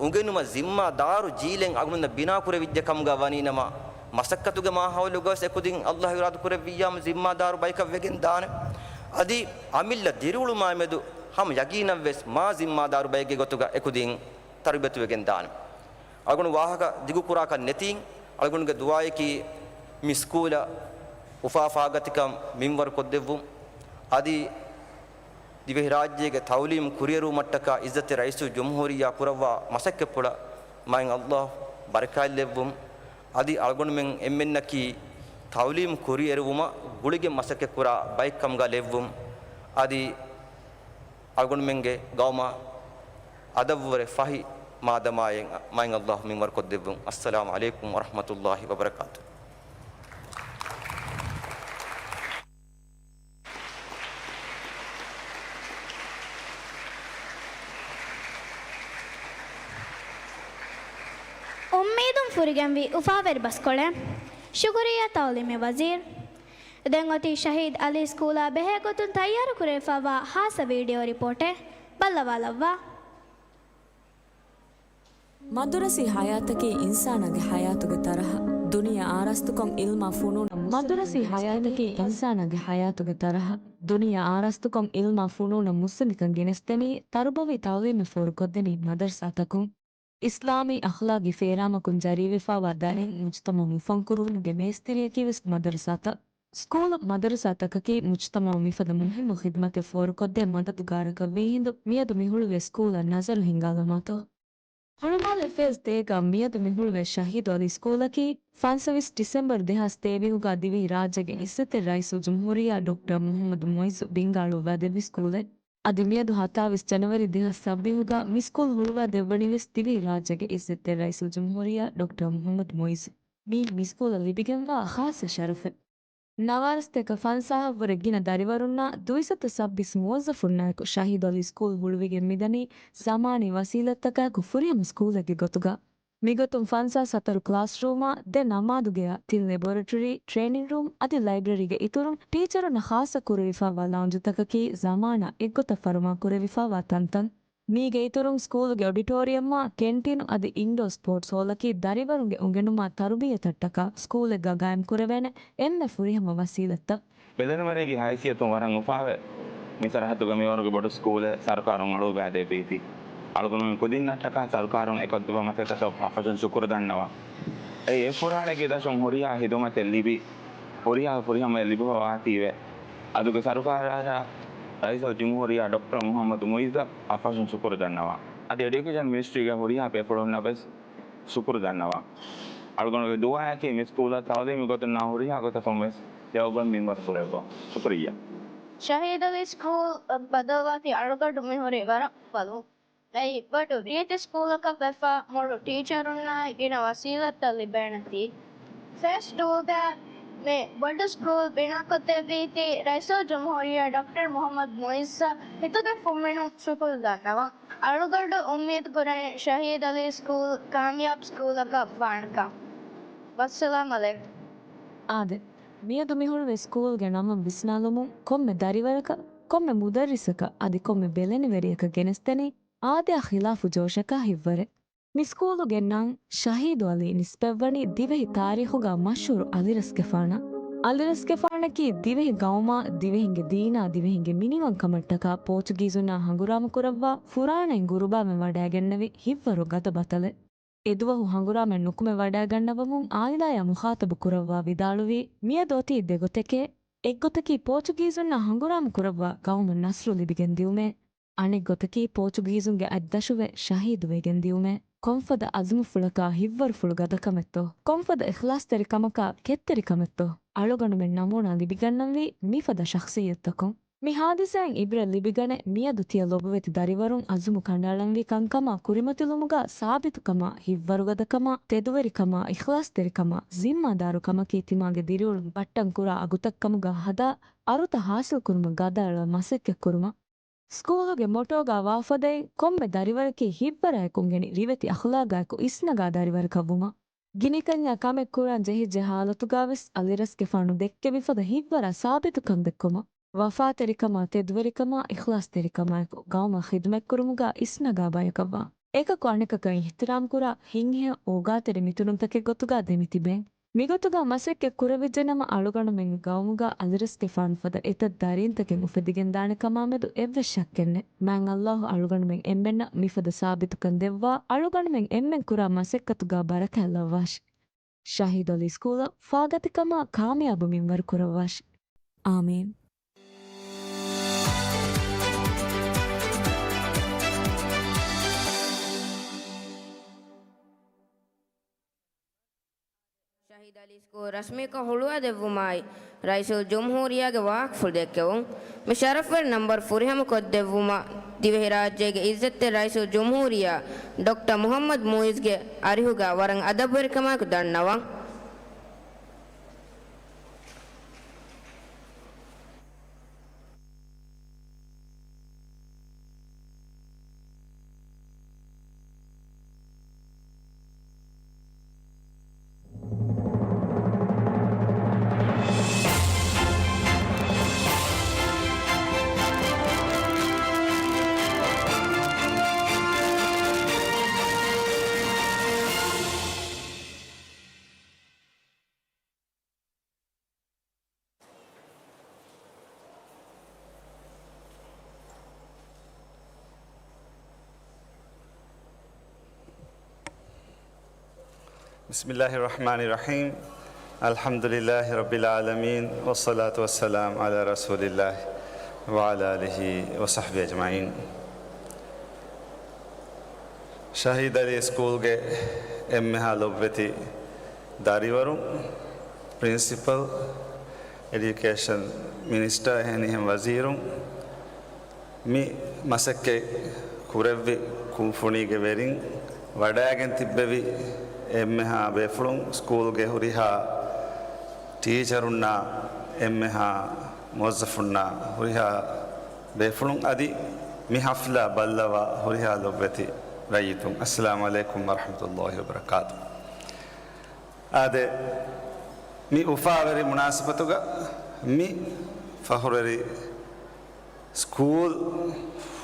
އުނގެނުމަށް ޒިންމާ ދާރު ޖީލެއް އަޅުގަނޑަށް ބިނާކުރެވިއްޖެ ކަމުގަ ވަނީނަމަ، މަސައްކަތުގެ މާހައުލުގަވެސް އެކުދިން އައްލާހު އިރާދަ ކުރެއްވިއްޔާމު ޒިންމާދާރު ބަޔަކަށް ވެގެން ދާނެ. އަދި އަމިއްލަ ދިރިއުޅުމާމެދު ހަމަ ޔަގީނަށްވެސް މާ ޒިންމާދާރު ބައެއްގެ ގޮތުގަ އެކުދިން ތަރުބިޔަތުވެގެން ދާނެ. އަޅުގަނޑު ވާހަކަ ދިގުކުރާކަށް ނެތީ، އަޅުގަނޑުގެ ދުޢާއަކީ މި ސްކޫލަށް އުފާ ފާގަތިކަން މިންވަރުކޮށްދެއްވުން. އަދި ދިވެހިރާއްޖޭގެ ތައުލީމް ކުރިއެރުވުމަށްޓަކާ އިއްޒަތްތެރި ރައީސުލްޖުމްހޫރިއްޔާ ކުރައްވާ މަސައްކަތްޕުޅަށް މާތް އައްލާހު ބަރަކާތްލެއްވުން. އަދި އަޅުގަނޑުމެން އެންމެންނަކީ ތައުލީމް ކުރިއެރުވުމަށް ގުޅިގެން މަސައްކަތްކުރާ ބައެއްކަމުގަ ލެއްވުން. އަދި އަޅުގަނޑުމެންގެ ގައުމަށް އަދަބުވެރި ފަހި މާދަމާއެއް މާތް އައްލާހު މިންވަރުކޮށްދެއްވުން. އައްސަލާމު ޢަލައިކުމް ވަރަޙްމަތުﷲި ވަބަރަކާތުހު. އުއްމީދުން ފުރިގެންވީ އުފާވެރި ބަސްކޮޅެއް. ޝުކުރިއްޔާ ތައުލީމީ ވަޒީރު. ދެން އޮތީ ޝަހީދު އަލީ ސްކޫލާ ބެހޭ ގޮތުން ތައްޔާރުކުރެވިފައިވާ ހާއްސަ ވީޑިއޯ ރިޕޯޓެއް. ބައްލަވާލައްވާ. މަދުރަސީ ޙަޔާތަކީ އިންސާނާގެ ޙަޔާތުގެ ތަރަހަ ދުނިޔެ އާރާސްތުކޮށް ޢިލްމާ ފުނޫނަށް މަދުރަސީ ޙަޔާތަކީ އިންސާނާގެ ޙަޔާތުގެ ތަރަހަ ދުނިޔެ އާރާސްތުކޮށް ޢިލްމާ ފުނޫނަށް މުއްސަނދިކަން ގެނެސްދެނީ ތަރުބަވީ ތަޢުލީމެއް ފޯރުކޮށްދެނީ މަދަރުސާތަކުން. އިސްލާމީ އަޚްލާގީ ފޭރާމަކުން ޖަރީވެފައިވާ ދަރިން މުޖްތަމަޢު މިފަންކުރުވުމުގެ މޭސްތެރިޔަކީވެސް މަދަރުސާތައް. ސްކޫލު މަދަރުސާތަކަކީ މުޖްތަމަޢު މިފަދަ މުހިއްމު ޚިދުމަތެއް ފޯރުކޮށްދޭ މަދަދުގާރަކަށް ވީހިނދު، މިއަދު މިހުޅުވޭ ސްކޫލަށް ނަޒަރު ހިންގާލަމާތޯ. ހުޅުމާލެ ފޭޒް ތޭގަ މިއަދު މިހުޅުވޭ ޝަހީދު އަލީ ސްކޫލަކީ، ފަންސަވީސް ޑިސެމްބަރު ދެހާސް ތޭވީހުގަ ދިވެހިރާއްޖޭގެ އިއްޒަތްތެރި ރައީސުލްޖުމްހޫރިއްޔާ ޑޮކްޓަރ މުޙައްމަދު މުޢިއްޒު ބިންގާޅުއްވާދެއްވި ސްކޫލެއް. އަދި މިއަދު ހަތާވީސް ޖަނަވަރީ ދެހާސް ސައްބީހުގަ މި ސްކޫލް ހުޅުވާދެއްވަނީވެސް ދިވެހިރާއްޖޭގެ އިއްޒަތްތެރި ރައީސުލްޖުމްހޫރިއްޔާ ޑޮކްޓަރ މުޙައްމަދު މުޢިއްޒު. މީ މި ސްކޫލަށް ލިބިގެންވާ ޚާއްޞަ ޝަރަފެއް. ނަވާރަސްތަކަށް ފަންސާހަށްވުރެ ގިނަ ދަރިވަރުންނާ ދުއިސައްތަ ސައްބީސް މުވައްޒަފުންނާއެކު ޝަހީދު އަލީ ސްކޫލް ހުޅުވިގެން މިދަނީ ޒަމާނީ ވަސީލަތްތަކާއެކު ފުރިހަމަ ސްކޫލެއްގެ ގޮތުގަ. މިގޮތުން ފަންސާސް ހަތަރު ކްލާސްރޫމާ، ދެ ނަމާދުގެޔާ، ތިން ލެބޯރެޓަރީ، ޓްރޭނިން ރޫމް އަދި ލައިބްރަރީގެ އިތުރުން ޓީޗަރުންނަށް ޚާއްޞަ ކުރެވިފައިވާ ލައުންޖުތަކަކީ ޒަމާނާ އެއްގޮތަށް ފަރުމާ ކުރެވިފައިވާ ތަންތަން. މީގެ އިތުރުން ސްކޫލުގެ އޮޑިޓޯރިއަމާ، ކެންޓީނު އަދި އިންޑޯ ސްޕޯޓްސް ހޯލަކީ ދަރިވަރުންގެ އުނގެނުމާ ތަރުބިއްޔަތަށްޓަކާ ސްކޫލެއްގަ ގާއިމް ކުރެވޭނެ އެންމެ ފުރިހަމަ ވަސީލަތްތައް. ބެލެނިވެރިއެއްގެ ހައިސިއްޔަތުން ވަރަށް އުފާވޭ. މި ސަރަހައްދުގަ މިވަރުގެ ބޮޑު ސްކޫލެއް ސަރުކާރުން އަޅުވައިދެއްވީތީ، އަޅުގަނޑުމެން ކުދިންނަށްޓަކާ ސަރުކާރުން އެކޮށްދެއްވާ މަސައްކަތަށް އަފަށުން ޝުކުރު ދަންނަވަން. އެއީ އެ ފުރާނައިގެ ދަށުން ހުރިހާ ހިދުމަތެއް ލިބި، ހުރިހާ ފުރިހަމައެއް ލިބިފަ ވާތީވެ. އަދުގެ ސަރުކާރާ ރައީސުލްޖުމްހޫރިއްޔާ ޑޮކްޓަރ މުޙައްމަދު މުޢިއްޒަށް އަފަށުން ޝުކުރު ދަންނަވަން. އަދި އެޑިއުކޭޝަން މިނިސްޓްރީގެ ހުރިހާ ބޭފުޅުންނަށް ވެސް ޝުކުރު ދަންނަވަން. އަޅުގަނޑުގެ ދުޢާއަކީ މި ސްކޫލަށް ތަޢުލީމީ ގޮތުންނާ ހުރިހާ ގޮތަކުން ވެސް ޔައުބަން މިންވަރު ކުރެއްވަން. ޝުކުރިއްޔާ. ޝަހީދު އަލީ ސްކޫލް ބަދަލުވާތީ އަޅުގަނޑު މިހުރީ ވަރަށް އުފަލުން. އެއީ ބޮޑު ރީތި ސްކޫލަކަށް ވެފަ މޮޅު ޓީޗަރުންނާއި ގިނަ ވަސީލަތްތައް ލިބޭނެތީ. ފޭސް ޓޫގަ މި ބޮޑު ސްކޫލް ބިނާކޮށްދެއްވީތީ ރައީސުލްޖުމްހޫރިއްޔާ ޑޮކްޓަރ މުޙައްމަދު މުޢިއްޒަށް ހިތުގެ ފުންމިނުން ޝުކުރު ދަންނަވަން. އަޅުގަނޑު އުއްމީދު ކުރަނީ ޝަހީދު އަލީ ސްކޫލް ކާމިޔާބު ސްކޫލަކަށް ވާނެކަން. ވައްސަލާމް އަލައިކުމް. އާދެ، މިއަދު މި ހުޅުވި ސްކޫލްގެ ނަމަށް ވިސްނާލުމުން ކޮންމެ ދަރިވަރަކަށް، ކޮންމެ މުދައްރިސަކަށް އަދި ކޮންމެ ބެލެނިވެރިޔަކަށް ގެނެސްދެނީ އާދަޔާ ޚިލާފު ޖޯޝަކާ ހިތްވަރެއް. މި ސްކޫލުގެ ނަން ޝަހީދު އަލީ ނިސްބަތްވަނީ ދިވެހި ތާރީޚުގަ މަޝްހޫރު އަލިރަސްގެފާނަށް. އަލިރަސްގެފާނަކީ ދިވެހި ގައުމާ ދިވެހިންގެ ދީނާ ދިވެހިންގެ މިނިވަންކަމަށްޓަކާ ޕޯޗުގީޒުންނާ ހަނގުރާމަ ކުރައްވާ ފުރާނައިން ގުރުބާމެން ވަޑައިގެންނެވި ހިތްވަރު ގަދަ ބަތަލެއް. އެދުވަހު ހަނގުރާމައެއް ނުކުމެ ވަޑައިގަންނަވަމުން އާއިލާޔާ މުޚާޠަބު ކުރައްވާ ވިދާޅުވީ، މިއަދު އޮތީ ދެ ގޮތެކޭ. އެއްގޮތަކީ ޕޯޗުގީޒުންނާ ހަނގުރާމަ ކުރައްވާ ގައުމަށް ނަސްރު ލިބިގެން ދިއުމޭ. އަނެއްގޮތަކީ ޕޯޗުގީޒުންގެ އަތްދަށުވެ ޝަހީދުވެގެން ދިއުމޭ. ކޮންފަދަ އަޒުމުފުޅަކާ ހިތްވަރުފުޅު ގަދަކަމެއްތޯ، ކޮންފަދަ އިޚްލާޞްތެރިކަމަކާ ކެތްތެރިކަމެއްތޯ، އަޅުގަނޑުމެން ނަމޫނާ ލިބިގަންނަންވީ މިފަދަ ޝަޚްޞިއްޔަތްތަކުން. މި ހާދިސާއިން އިބްރަތް ލިބިގަނެ، މިއަދު ތިޔަ ލޮބުވެތި ދަރިވަރުން އަޒުމު ކަނޑައަޅަންވީ ކަންކަމާ ކުރިމަތިލުމުގަ ސާބިތުކަމާ، ހިތްވަރުގަދަކަމާ، ތެދުވެރިކަމާ، އިޚްލާޞްތެރިކަމާ، ޒިންމާދާރު ކަމަކީ ތިމާގެ ދިރިއުޅުން ބައްޓަން ކުރާ އަގުތައް ކަމުގަ ހަދާ، އަރުތައް ހާސިލް ކުރުމަށް ގަދައަޅާ މަސައްކަތް ކުރުމަށް. ސްކޫލުގެ މޮޓޯގަ ވާފަދައިން ކޮންމެ ދަރިވަރަކީ ހިތްވަރާއެކު އުނގެނި ރިވެތި އަޚްލާގާއެކު އިސްނަގާ ދަރިވަރަކަށް ވުމަށް. ގިނަކަންޏާ ކަމެއް ކުރަން ޖެހިއްޖެ ހާލަތުގަވެސް އަލިރަސްގެފާނު ދެއްކެވި ފަދަ ހިތްވަރާ ސާބިތުކަން ދެއްކުމަށް. ވަފާތެރިކަމާ، ތެދުވެރިކަމާ، އިޚްލާޞްތެރިކަމާއެކު ގައުމަށް ޚިދުމަތްކުރުމުގަ އިސްނަގާ ބަޔަކަށްވާ. އެކަކު އަނެކަކަށް އިޙްތިރާމްކުރާ، ހިތްހެޔޮ އޯގާތެރި މިތުނުންތަކެއް ގޮތުގަ ދެމިތިބޭ. މިގޮތުގަ މަސައްކަތް ކުރެވިއްޖެނަމަ، އަޅުގަނޑުމެންގެ ގައުމުގަ އަލިރަސްގެފާނު ފަދަ އެތައް ދަރީންތަކެއް އުފެދިގެންދާނެ ކަމާމެދު އެއްވެސް ޝައްކެއްނެތް. މާތް ﷲ އަޅުގަނޑުމެން އެންމެންނަށް މިފަދަ ސާބިތުކަން ދެއްވާ، އަޅުގަނޑުމެން އެންމެން ކުރާ މަސައްކަތުގަ ބަރަކާތް ލައްވާށި. ޝަހީދު އަލީ ސްކޫލަށް ފާގަތިކަމާ ކާމިޔާބު މިންވަރު ކުރައްވާށި. އާމީން. ޝަހީދު އަލީ ސްކޫލް ރަސްމީކޮށް ހުޅުވާދެއްވުމާއި، ރައީސުލްޖުމްހޫރިއްޔާގެ ވާހަކަފުޅު ދެއްކެވުން. މި ޝަރަފުވެރި ނަންބަރު ފުރިހަމަކޮށްދެއްވުމަށް، ދިވެހިރާއްޖޭގެ އިއްޒަތްތެރި ރައީސުލްޖުމްހޫރިއްޔާ ޑޮކްޓަރ މުޙައްމަދު މުޢިއްޒުގެ އަރިހުގަ ވަރަށް އަދަބުވެރިކަމާއެކު ދަންނަވަން. بسم الله الرحمن الرحيم. الحمد لله رب العالمين، والصلاة والسلام على رسول الله وعلى آله وصحبه أجمعين. ޝަހީދު އަލީ ސްކޫލްގެ އެންމެހާ ލޮބުވެތި ދަރިވަރުން، ޕްރިންސިޕަލް، އެޑިއުކޭޝަން މިނިސްޓަރ އެހެނިހެން ވަޒީރުން، މި މަސައްކަތް ކުރެއްވި ކުންފުނީގެ ވެރިން، ވަޑައިގެން ތިއްބެވި އެންމެހާ ބޭފުޅުން، ސްކޫލްގެ ހުރިހާ ޓީޗަރުންނާ، އެންމެހާ މުވައްޒަފުންނާ، ހުރިހާ ބޭފުޅުން އަދި މި ހަފްލާ ބައްލަވާ ހުރިހާ ލޮބުވެތި ރައްޔިތުން، އައްސަލާމު ޢަލައިކުމް ވަރަޙްމަތުﷲި ވަބަރަކާތު. އާދެ، މި އުފާވެރި މުނާސަބަތުގަ މި ފަޚުރުވެރި ސްކޫލް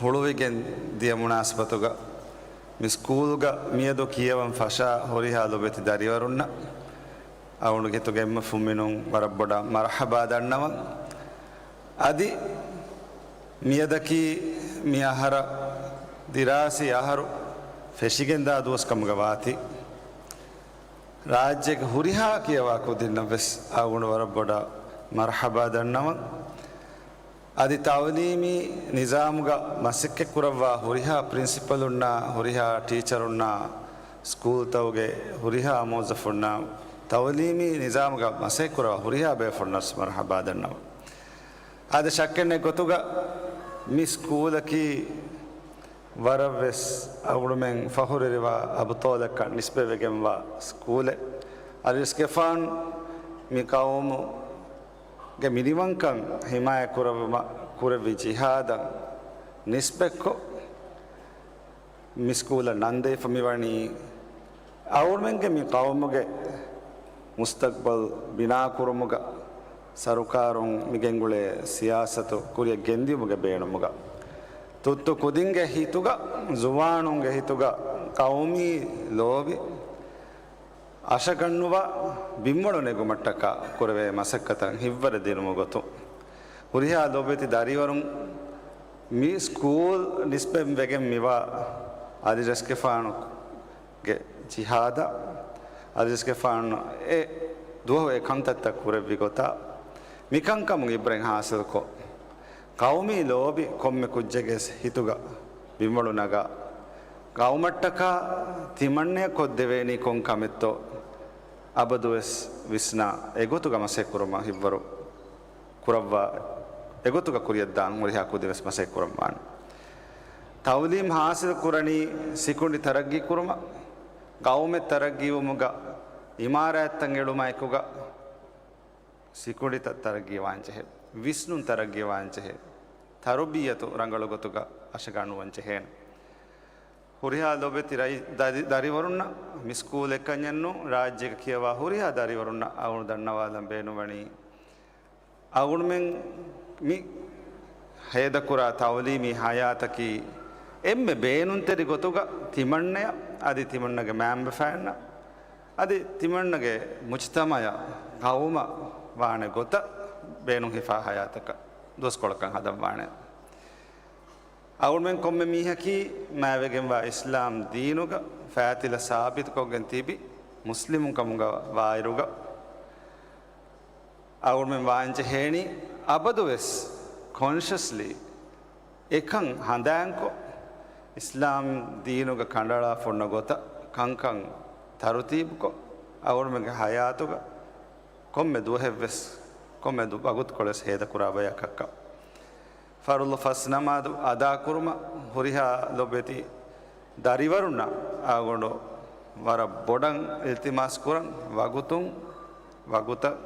ހުޅުވިގެން ދިޔަ މުނާސަބަތުގަ، މި ސްކޫލްގަ މިއަދު ކިޔަވަން ފަށާ ހުރިހާ ލޮބުވެތި ދަރިވަރުންނަށް އަޅުގަނޑުގެ ހިތުގެ އެންމެ ފުންމިނުން ވަރަށް ބޮޑަށް މަރުޙަބާ ދަންނަވަން. އަދި މިއަދަކީ މި އަހަރަށް ދިރާސީ އަހަރު ފެށިގެންދާ ދުވަސް ކަމުގަ ވާތީ، ރާއްޖޭގެ ހުރިހާ ކިޔަވާ ކުދިންނަށް ވެސް އަޅުގަނޑު ވަރަށް ބޮޑަށް މަރުޙަބާ ދަންނަވަން. އަދި ތަޢުލީމީ ނިޒާމުގަ މަސައްކަތް ކުރައްވާ ހުރިހާ ޕްރިންސިޕަލުންނާ، ހުރިހާ ޓީޗަރުންނާ، ސްކޫލްތަކުގެ ހުރިހާ މުވައްޒަފުންނާ، ތަޢުލީމީ ނިޒާމުގަ މަސައްކަތް ކުރައްވާ ހުރިހާ ބޭފުޅުންނަށް މަރުޙަބާ ދަންނަވަން. އާދެ، ޝައްކެއްނެތް ގޮތުގަ މި ސްކޫލަކީ ވަރަށްވެސް އަޅުގަނޑުމެން ފަޚުރުވެރިވާ އަބުޠާލަކަށް ނިސްބަތްވެގެންވާ ސްކޫލެއް. އަލިރަސްގެފާނު މި ޤައުމުގެ މިނިވަންކަން ހިމާޔަތް ކުރެއްވުމަށް ކުރެއްވި ޖިހާދަށް ނިސްބަތްކޮށް، މި ސްކޫލަށް ނަންދެވިފަ މިވަނީ، އަޅުގަނޑުމެންގެ މި ޤައުމުގެ މުސްތަގްބަލް ބިނާކުރުމުގަ ސަރުކާރުން މިގެންގުޅޭ ސިޔާސަތު ކުރިއަށް ގެންދިޔުމުގެ ބޭނުމުގަ، ތުއްތު ކުދިންގެ ހިތުގަ، ޒުވާނުންގެ ހިތުގަ ޤައުމީ ލޯބި އަށަގަންނުވާ ބިންވަޅު ނެގުމަށްޓަކާ ކުރެވޭ މަސައްކަތަށް ހިތްވަރު ދިނުމުގެ ގޮތުން، ހުރިހާ ލޯބިވެތި ދަރިވަރުން މި ސްކޫލް ނިސްބަތް ވެގެން މިވާ އަލިރަސްގެފާނު ގެ ޖިހާދަށް އަލިރަސްގެފާނު އެ ދުވަހު އެ ކަންތައްތައް ކުރެއްވި ގޮތާ، މިކަންކަމުން އިބްރަތް ހާސިލްކޮށް، ޤައުމީ ލޯބި ކޮންމެ ކުއްޖެއްގެ ހިތުގަ ބިންވަޅު ނަގާ، ޤައުމަށްޓަކާ ތިމަންނަޔަށް ކޮށްދެވޭނީ ކޮން ކަމެއްތޯ، އަބަދުވެސް ވިސްނާ އެގޮތުގަ މަސައްކަތް ކުރުމަށް ހިތްވަރު ކުރައްވާ، އެގޮތުގަ ކުރިއަށްދާން ހުރިހާ ކުދިން ވެސް މަސައްކަތް ކުރަންވާނެ. ތައުލީމް ހާސިލް ކުރަނީ ސިކުނޑި ތަރައްގީ ކުރުމަށް، ޤައުމެއް ތަރައްގީވުމުގަ އިމާރާތްތައް އެޅުމާ އެކުގަ ސިކުނޑިތައް ތަރައްގީވާންޖެހޭ، ވިސްނުން ތަރައްގީވާންޖެހޭ، ތަރުބިއްޔަތު ރަނގަޅު ގޮތުގަ އަށަގަންނުވަންޖެހޭނެ. ހުރިހާ ލޯބިވެތި ރައި-، ދަރި-، ދަރިވަރުންނަށް މި ސްކޫލް އެއްކަންޏެއްނޫން، ރާއްޖޭގަ ކިޔަވާ ހުރިހާ ދަރިވަރުންނަށް އަޅުގަނޑު ދަންނަވާލަން ބޭނުންވަނީ، އަޅުގަނޑުމެން މި ހޭދަކުރާ ތައުލީމީ ހަޔާތަކީ އެންމެ ބޭނުންތެރި ގޮތުގަ ތިމަންނަޔަށް އަދި ތިމަންނަގެ މައިންބަފައިންނަށް އަދި ތިމަންނަގެ މުޖްތަމަޢަށް، ޤައުމަށް ވާނެ ގޮތަށް ބޭނުންހިފާ ހަޔާތަކަށް ދުވަސްކޮޅަކަށް ހަދަންވާނެ. އަޅުގަނޑުމެން ކޮންމެ މީހަކީ މާތްވެގެންވާ އިސްލާމް ދީނުގަ ފައިތިލަ ސާބިތުކޮށްގެން ތިބި މުސްލިމުން ކަމުގަ ވާއިރުގަ، އަޅުގަނޑުމެން ވާންޖެހޭނީ އަބަދުވެސް ކޮންޝަސްލީ އެކަން ހަނދާންކޮށް، އިސްލާމް ދީނުގަ ކަނޑައަޅާފަ އޮންނަ ގޮތަށް ކަންކަން ތަރުތީބުކޮށް، އަޅުގަނޑުމެންގެ ހަޔާތުގަ ކޮންމެ ދުވަހެއްވެސް، ކޮންމެ ދު-، ވަގުތުކޮޅެއްވެސް ހޭދަކުރާ ބަޔަކަށްކަން. ފަރުޟު ފަސް ނަމާދު އަދާކުރުމަށް ހުރިހާ ލޮބެތި ދަރިވަރުންނަށް އަޅުގަނޑު ވަރަށް ބޮޑަށް އިލްތިމާސް ކުރަން، ވަގުތުން ވަގުތަށް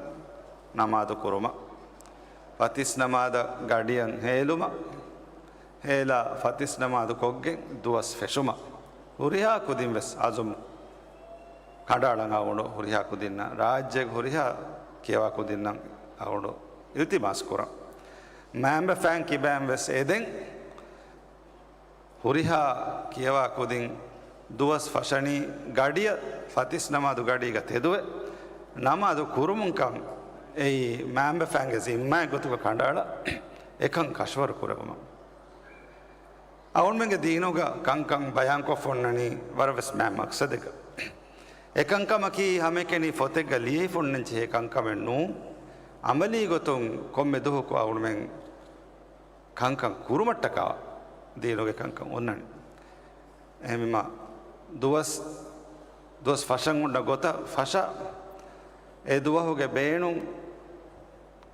ނަމާދު ކުރުމަށް. ފަތިސް ނަމާދަށް ގަޑިއަށް ހޭލުމަށް، ހޭލާ ފަތިސް ނަމާދު ކޮށްގެން ދުވަސް ފެށުމަށް ހުރިހާ ކުދިން ވެސް އަޒުމް ކަނޑައަޅަން އަޅުގަނޑު ހުރިހާ ކުދިންނަށް، ރާއްޖޭގެ ހުރިހާ ކިޔަވާ ކުދިންނަށް އަޅުގަނޑު އިލްތިމާސް ކުރަން. މައިންބަފައިން ކިބައިން ވެސް އެދެން ހުރިހާ ކިޔަވާ ކުދިން ދުވަސް ފަށަނީ ގަޑިއަށް ފަތިސް ނަމާދު ގަޑީގަ ތެދުވެ ނަމާދު ކުރުމުން ކަން އެއީ މައިންބަފައިންގެ ޒިންމާއެއް ގޮތުގަ ކަނޑައަޅާ އެކަން ކަށަވަރު ކުރެވުމަށް. އަޅުގަނޑުމެންގެ ދީނުގަ ކަންކަން ބަޔާންކޮށްފަ އޮންނަނީ ވަރަށް ވެސް މާތް މަޤްޞަދެއްގަ. އެކަންކަމަކީ ހަމައެކަނި ފޮތެއްގަ ލިޔެފަ އޮންނަން ޖެހޭ ކަންކަމެއް ނޫން. ޢަމަލީ ގޮތުން ކޮންމެ ދުވަހަކު އަޅުގަނޑުމެން ކަންކަން ކުރުމަށްޓަކާ ދީނުގެ ކަންކަން އޮންނަނީ. އެހެންވީމަ ދުވަސް، ދުވަސް ފަށަން އޮންނަ ގޮތަށް ފަށާ، އެ ދުވަހުގެ ބޭނުން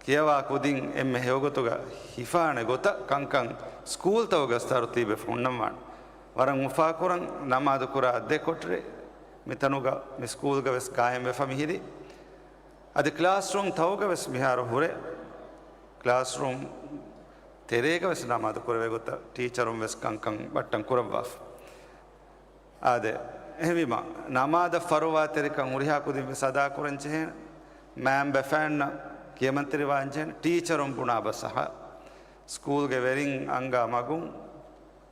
ކިޔަވާ ކުދިން އެންމެ ހެޔޮގޮތުގަ ހިފާނެ ގޮތަށް ކަންކަން ސްކޫލްތަކުގަ ތަރުތީބެއް ހުންނަންވާނެ. ވަރަށް އުފާކުރަން ނަމާދުކުރާ ދެ ކޮޓަރި މިތަނުގަ މި ސްކޫލްގަ ވެސް ގާއިމްވެފަ މިހިރީ. އަދި ކްލާސްރޫމް ތަކުގަ ވެސް މިހާރު ހުރޭ. ކްލާސްރޫމް ތެރޭގަ ވެސް ނަމާދު ކުރެވޭ ގޮތަށް ޓީޗަރުން ވެސް ކަންކަން ބައްޓަން ކުރައްވާފަ. އާދެ، އެހެންވީމަ، ނަމާދަށް ފަރުވާތެރިކަން ހުރިހާ ކުދިން ވެސް އަދާކުރަން ޖެހޭނެ. މައިންބަފައިންނަށް ކިޔަމަންތެރިވާން ޖެހޭނެ. ޓީޗަރުން ބުނާ ބަސް އަހާ، ސްކޫލްގެ ވެރިން އަންގާ މަގުން،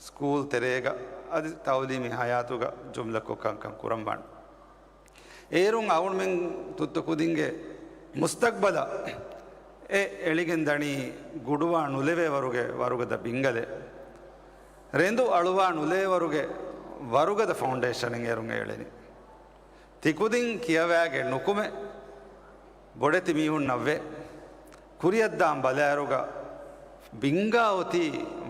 ސްކޫލް ތެރޭގަ އަދި ތައުލީމީ ހަޔާތުގަ ޖުމްލަކޮށް ކަންކަން ކުރަންވާނެ. އޭރުން އަޅުގަނޑުމެން ތުއްތު ކުދިންގެ މުސްތަގްބަލަށް އެ އެޅިގެން ދަނީ ގުޑުވާ ނުލެވޭ ވަރުގެ ވަރުގަދަ ބިންގަލެއް. ރެނދު އަޅުވާ ނުލެވޭ ވަރުގެ ވަރުގަދަ ފައުންޑޭޝަނެއް އޭރުން އެ އެޅެނީ. ތިކުދިން ކިޔަވާގެން ނުކުމެ ބޮޑެތި މީހުންނަށްވެ ކުރިއަށްދާން ބަލާއިރުގަ ބިންގާ އޮތީ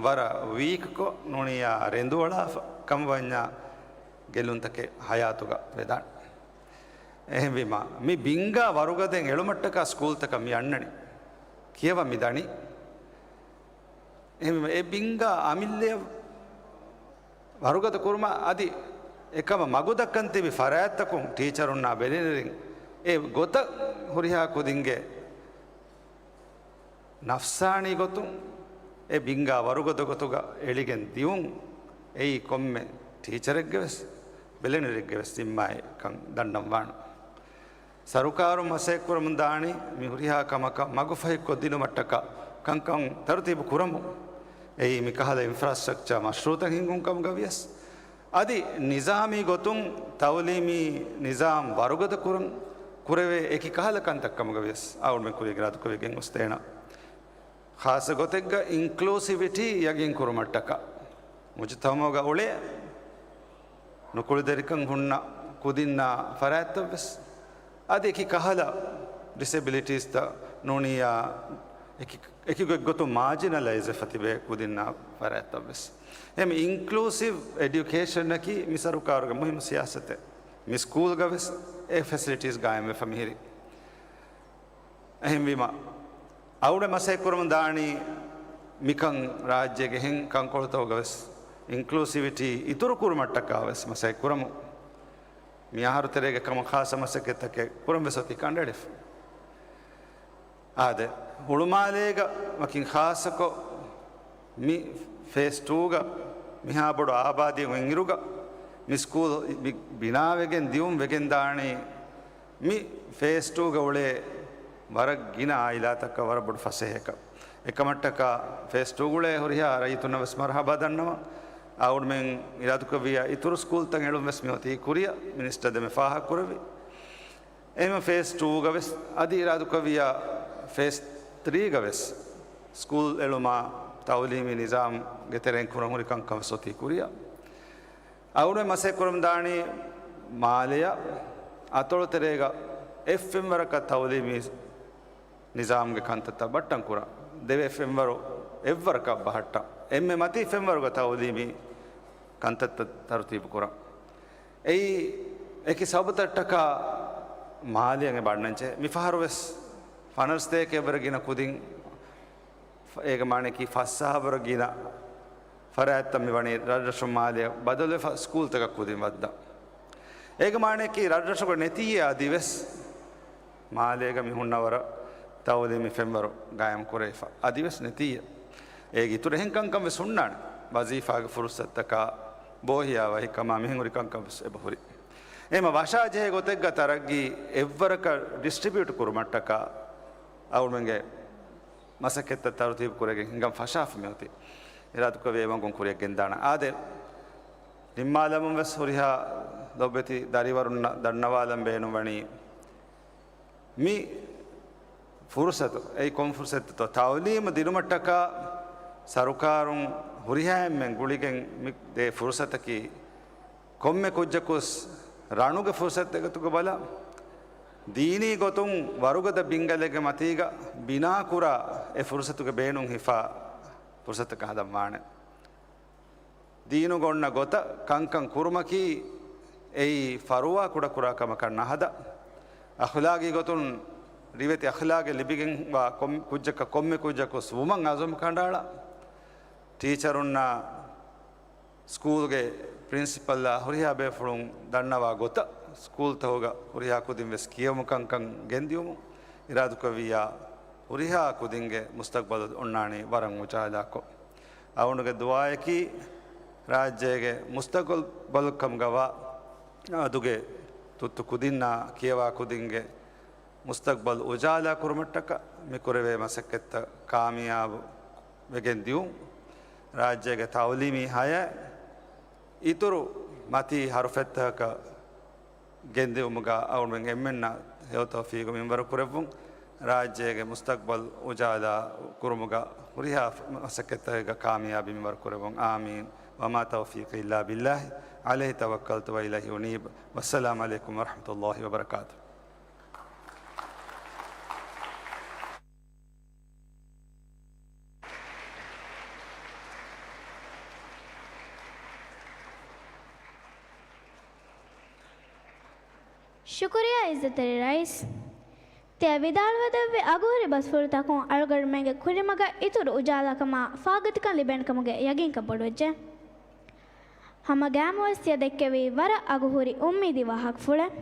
ވަރަށް ވީކްކޮށް ނޫނިއްޔާ ރެނދުއަޅާފަ ކަމަށް ވަންޏާ ގެއްލުންތަކެއް ހަޔާތުގަ ވެދާނެ. އެހެންވީމަ، މި ބިންގާ ވަރުގަދައިން އެޅުމަށްޓަކާ ސްކޫލްތަކަށް މި އަންނަނީ. ކިޔަވަން މި ދަނީ. އެހެންވީމަ، އެ ބިންގާ އަމިއްލަޔަށް ވަރުގަދަ ކުރުމަށް އަދި އެކަމަށް މަގުދައްކަން ތިބި ފަރާތްތަކުން ޓީޗަރުންނާ ބެލެނިރިން އެ ގޮތަށް ހުރިހާ ކުދިންގެ ނަފްސާނީ ގޮތުން އެ ބިންގާ ވަރުގަދަ ގޮތުގަ އެޅިގެން ދިއުން އެއީ ކޮންމެ ޓީޗަރެއްގެ ވެސް ބެލެނިރެއްގެ ވެސް ޒިންމާއެއްކަން ދަންނަންވާނެ. ސަރުކާރުން މަސައްކަތްކުރަމުން ދާނީ މި ހުރިހާ ކަމަކަށް މަގުފަހިކޮށްދިނުމަށްޓަކާ ކަންކަން ތަރުތީބު ކުރަމުން. އެއީ މިކަހަލަ އިންފްރާސްޓްރަކްޗާ މަޝްރޫއުތައް ހިންގުން ކަމުގަ ވިޔަސް، އަދި ނިޒާމީ ގޮތުން ތައުލީމީ ނިޒާމް ވަރުގަދަ ކުރަން ކުރެވޭ އެކި ކަހަލަ ކަންތައް ކަމުގަ ވިޔަސް، އަޅުގަނޑުމެން ކުރިއަށް އިރާދަކުރެވިގެން ގޮސްދޭނަން. ޚާއްޞަ ގޮތެއްގަ އިންކްލޫސިވިޓީ ޔަގީން ކުރުމަށްޓަކާ، މުޖުތަމަޢުގަ އުޅޭ ނުކުޅިދެރިކަން ހުންނަ ކުދިންނާ ފަރާތްތައްވެސް، އަދި އެކި ކަހަލަ ޑިސެބިލިޓީސްތައް ނޫނިއްޔާ އެކި، އެކި ގޮތްގޮތުން މާޖިނަލައިޒްވެފަ ތިބޭ ކުދިންނާ ފަރާތްތައްވެސް. އެހެން އިންކްލޫސިވް އެޑިއުކޭޝަނަކީ މި ސަރުކާރުގެ މުހިއްމު ސިޔާސަތެއް. މި ސްކޫލްގަވެސް އެ ފެސިލިޓީސް ގާއިމްވެފަ މިހިރީ. އެހެންވީމަ، އަޅުގަނޑު މަސައްކަތްކުރަމުން ދާނީ މިކަން ރާއްޖޭގެ އެހެން ކަންކޮޅުތަކުގަވެސް އިންކްލޫސިވިޓީ އިތުރުކުރުމަށްޓަކާވެސް މަސައްކަތްކުރަމުން. މި އަހަރު ތެރޭގަ ކަމަށް ޚާއްޞަ މަސައްކަތްތަކެއް ކުރަން ވެސް އޮތީ ކަނޑައެޅިފަ. އާދެ، ހުޅުމާލޭގަ ވަކިން ޚާއްޞަކޮށް މި ފޭސް ޓޫގަ މިހާ ބޮޑު އާބާދީއެއް އޮތްއިރުގަ މި ސްކޫލް މި ބިނާވެގެން ދިއުން ވެގެން ދާނީ މި ފޭސް ޓޫގަ އުޅޭ ވަރަށް ގިނަ އާއިލާތަކަށް ވަރަށް ބޮޑު ފަސޭހައަކަށް. އެކަމަށްޓަކާ ފޭސް ޓޫގަ އުޅޭ ހުރިހާ ރައްޔިތުންނަށް ވެސް މަރުޙަބާ ދަންނަވަން. އަޅުގަނޑުމެން އިރާދަކުރެއްވިއްޔާ އިތުރު ސްކޫލްތައް އެޅުން ވެސް މިއޮތީ ކުރިއަށް މިނިސްޓަރ ދެމެ ފާހަގަކުރެއްވި. އެހެން ފޭސް ޓޫގަ ވެސް އަދި އިރާދަކުރެއްވިއްޔާ ފޭސް ތްރީގަ ވެސް ސްކޫލް އެޅުމާ ތައުލީމީ ނިޒާމްގެ ތެރެއިން ކުރަން ހުރި ކަންކަން ވެސް އޮތީ ކުރިއަށް. އަޅުގަނޑު މަސައްކަތްކުރަމުން ދާނީ މާލެއަށް އަތޮޅު ތެރޭގަ އެއް ފެންވަރަކަށް ތައުލީމީ ނިޒާމްގެ ކަންތައްތައް ބައްޓަން ކުރަން. ދެވޭ ފެންވަރު އެއްވަރަކަށް ބަހައްޓަން. އެންމެ މަތީ ފެންވަރުގަ ތައުލީމީ ކަންތައްތައް ތަރުތީބު ކުރަން. އެއީ އެކި ސަބަބުތައްޓަކާ މާލެއަށް އެބަ އަންނަންޖެހޭ. މިފަހަރު ވެސް ފަނަރަ ސަތޭކައެއްވަރަށް ގިނަ ކުދިން، އޭގެ މާނައަކީ ފަސް ހާސްވަރަށް ގިނަ ފަރާތްތައް މިވަނީ ރަށްރަށުން މާލެއަށް ބަދަލުވެފަ ސްކޫލްތަކަށް ކުދިން ވައްދަން. އޭގެ މާނައަކީ ރަށްރަށުގަ ނެތިއްޔޭ އަދިވެސް މާލޭގަ މި ހުންނަ ވަރަށް ތައުލީމީ ފެންވަރު ގާއިމް ކުރެވިފަ އަދިވެސް ނެތިއްޔޭ. އޭގެ އިތުރު އެހެން ކަންކަން ވެސް ހުންނާނެ. ވަޒީފާގެ ފުރުސަތުތަކާ ބޯހިޔާވަހިކަމާ މިހެން ހުރި ކަންކަން ވެސް އެބަ ހުރި. އެހެންމަ ވަށާޖެހޭ ގޮތެއްގަ ތަރައްގީ އެއްވަރަކަށް ޑިސްޓްރިބިއުޓް ކުރުމަށްޓަކާ އަޅުގަނޑުމެންގެ މަސައްކަތްތައް ތަރުތީބު ކުރެގެން ހިނގަން ފަށާފަ މިއޮތީ. އިރާދަކުރެއްވި އެ މަގުން ކުރިއަށް ގެންދާނަން. އާދެ، ނިންމާލަމުން ވެސް ހުރިހާ ލޮބުވެތި ދަރިވަރުންނަށް ދަންނަވާލަން ބޭނުންވަނީ، މި ފުރުސަތު، އެއީ ކޮން ފުރުސަތެއްތޯ؟ ތައުލީމު ދިނުމަށްޓަކާ ސަރުކާރުން ހުރިހާ އެންމެން ގުޅިގެން މި ދޭ ފުރުސަތަކީ، ކޮންމެ ކުއްޖަކުސް ރަނުގެ ފުރުސަތުގެ ގޮތުގަ ބަލާ، ދީނީ ގޮތުން ވަރުގަދަ ބިންގަލެއްގެ މަތީގަ ބިނާކުރާ އެ ފުރުސަތުގެ ބޭނުން ހިފާ ފުރުސަތަކަށް ހަދަންވާނެ. ދީނުގަ އޮންނަ ގޮތަށް ކަންކަން ކުރުމަކީ އެއީ ފަރުވާ ކުޑަކުރާ ކަމަކަށް ނަހަދާ، އަޚްލާގީ ގޮތުން ރިވެތި އަޚްލާގެއް ލިބިގެންވާ ކޮން، ކުއްޖަކަށް ކޮންމެ ކުއްޖަކުސް ވުމަށް އަޒުމް ކަނޑައަޅާ، ޓީޗަރުންނާ ސްކޫލްގެ ޕްރިންސިޕަލްއާ ހުރިހާ ބޭފުޅުން ދަންނަވާ ގޮތަށް ސްކޫލްތަކުގަ ހުރިހާ ކުދިން ވެސް ކިޔެވުމަށް ކަންކަން ގެންދިޔުމުން އިރާދަކުރެއްވިއްޔާ، ހުރިހާ ކުދިންގެ މުސްތަގްބަލު އޮންނާނީ ވަރަށް އުޖާލާކޮށް. އަޅުގަނޑުގެ ދުޢާއަކީ، ރާއްޖޭގެ މުސްތަގްބަލު ކަމުގަވާ އަދުގެ ތުއްތު ކުދިންނާ ކިޔަވާ ކުދިންގެ މުސްތަގްބަލު އުޖާލާ ކުރުމަށްޓަކާ މި ކުރެވޭ މަސައްކަތްތައް ކާމިޔާބު ވެގެން ދިއުން. ރާއްޖޭގެ ތައުލީމީ ހަޔާތް އިތުރު މަތީ ހަރުފަތްތަކަކަށް ގެންދިއުމުގަ އަޅުގަނޑުމެން އެންމެންނަށް ހެޔޮ ތައުފީގު މިންވަރު ކުރެއްވުން. ރާއްޖޭގެ މުސްތަގްބަލް އުޖާލާ ކުރުމުގަ ހުރިހާ މަސައްކަތްތަކެއްގަ ކާމިޔާބީ މިންވަރު ކުރެއްވުން. އާމީން. وما توفيقي إلا بالله عليه توكلت وإليه أنيب. والسلام عليكم ورحمة الله وبركاته. ޝުކުރިއްޔާ އިއްޒަތްތެރި ރައީސް. ތިޔަ ވިދާޅުވެދެއްވި އަގުހުރި ބަސްފުޅުތަކުން އަޅުގަނޑުމެންގެ ކުރިމަގަށް އިތުރު އުޖާލާކަމާ ފާގަތިކަން ލިބޭނެ ކަމުގެ ޔަގީންކަން ބޮޑުވެއްޖެ. ހަމަ ގައިމުވެސް ތިޔަ ދެއްކެވީ ވަރަށް އަގުހުރި އުއްމީދީ ވާހަކަފުޅެއް.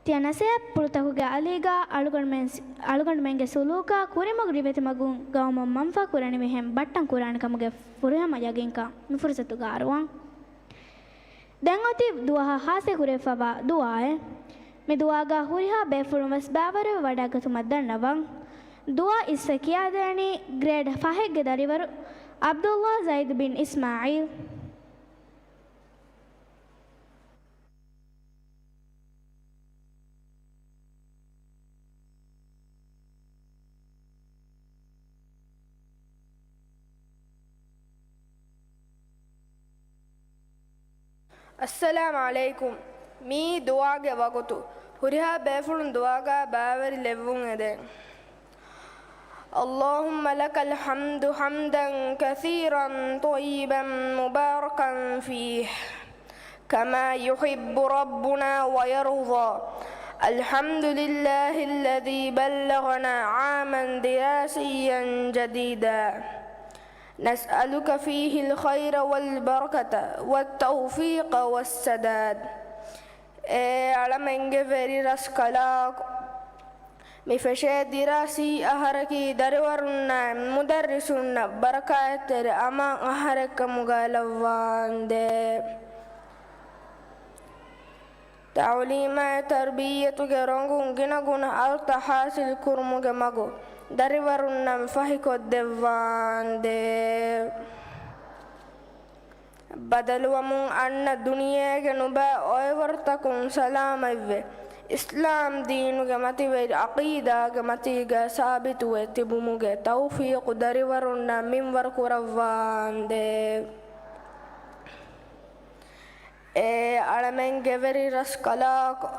ތިޔަ ނަސޭހަތް ފުޅުތަކުގެ އަލީގަ އަޅުގަނޑުމެން، އަޅުގަނޑުމެންގެ ސުލޫކާ ކުރިމަގު ރިވެތި މަގުން ގައުމަށް މަންފާ ކުރަނިވިހެން ބައްޓަން ކުރާނެ ކަމުގެ ފުރިހަމަ ޔަގީންކަން މި ފުރުސަތުގަ އަރުވަން. ދެން އޮތީ ދުވަހަށް ހާސިލް ކުރެވިފައިވާ ދުޢާއެއް. މި ދުޢާގަ ހުރިހާ ބޭފުޅުން ވެސް ބައިވަރުވެ ވަޑައިގަތުމަށް ދަންނަވަން. ދުޢާ އިސްވެ ކިޔާދޭނީ ގްރޭޑް ފަހެއްގެ ދަރިވަރު ޢަބްދުﷲ ޒައިދު ބިން އިސްމާޢީލް. އައްސަލާމް ޢަލައިކުމް. މީ ދުޢާގެ ވަގުތު. ހުރިހާ ބޭފުޅުން ދުޢާގަ ބައިވެރި ލެއްވުން އެދެން. اللهم لك الحمد حمدا كثيرا طيبا مباركا فيه كما يحب ربنا ويرضى. الحمد لله الذي بلغنا عاما دراسيا جديدا. نسألك فيه الخير والبركة والتوفيق والسداد. އޭ އަޅަމެންގެ ވެރި ރަސްކަލާކޮ، މި ފެށޭ ދިރާސީ އަހަރަކީ ދަރިވަރުންނާއި މުދައްރިސުންނަށް ބަރަކާތްތެރި އަމާން އަހަރެއްކަމުގައި ލައްވާނދޭ. ތަޢުލީމާއި ތަރުބިއްޔަތުގެ ރޮނގުން ގިނަގުނަ އަލްތައް ޙާޞިލް ކުރުމުގެ މަގު ދަރިވަރުންނަށް ފަހިކޮށްދެއްވާނދޭ. ބަދަލުވަމުން އަންނަ ދުނިޔޭގެ ނުބައި އޮއިވަރުތަކުން ސަލާމަތްވެ، އިސްލާމް ދީނުގެ މަތިވެރި ޢަޤީދާގެ މަތީގަ ސާބިތުވެ ތިބުމުގެ ތައުފީޤު ދަރިވަރުންނަށް މިންވަރު ކުރައްވާނދޭ. އޭ އަޅަމެންގެ ވެރި ރަސްކަލާކޮ،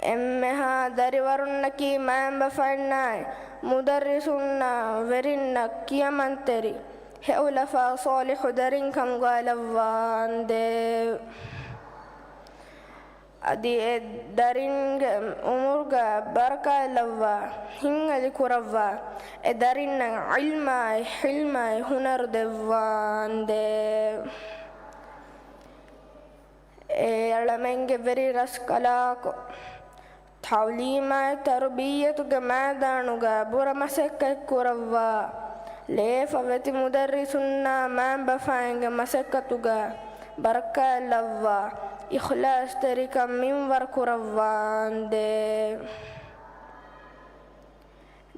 އެންމެހާ ދަރިވަރުންނަކީ މައިންބަފައިންނާއި މުދައްރިސުންނާ ވެރިންނަށް ކިޔަމަންތެރި ހެއުލަފާ ޞާލިޙު ދަރިން ކަމުގައި ލައްވާނދޭ. އަދި އެ ދަރިންގެ އުމުރުގަ ބަރަކާތް ލައްވާ، ހިތްހަލި ކުރައްވާ، އެ ދަރިންނަށް ޢިލްމާއި ޙިލްމާއި ހުނަރު ދެއްވާނދޭ. އޭ އަޅަމެންގެ ވެރި ރަސްކަލާކޮ، ތަޢުލީމާއި ތަރުބިއްޔަތުގެ މައިދާނުގަ ބުރަ މަސައްކަތް ކުރައްވާ، ލޭފަ ވެތި މުދައްރިސުންނާ މައިންބަފައިންގެ މަސައްކަތުގަ ބަރަކާތް ލައްވާ، އިޚްލާޞްތެރިކަން މިންވަރު ކުރައްވާނދޭ.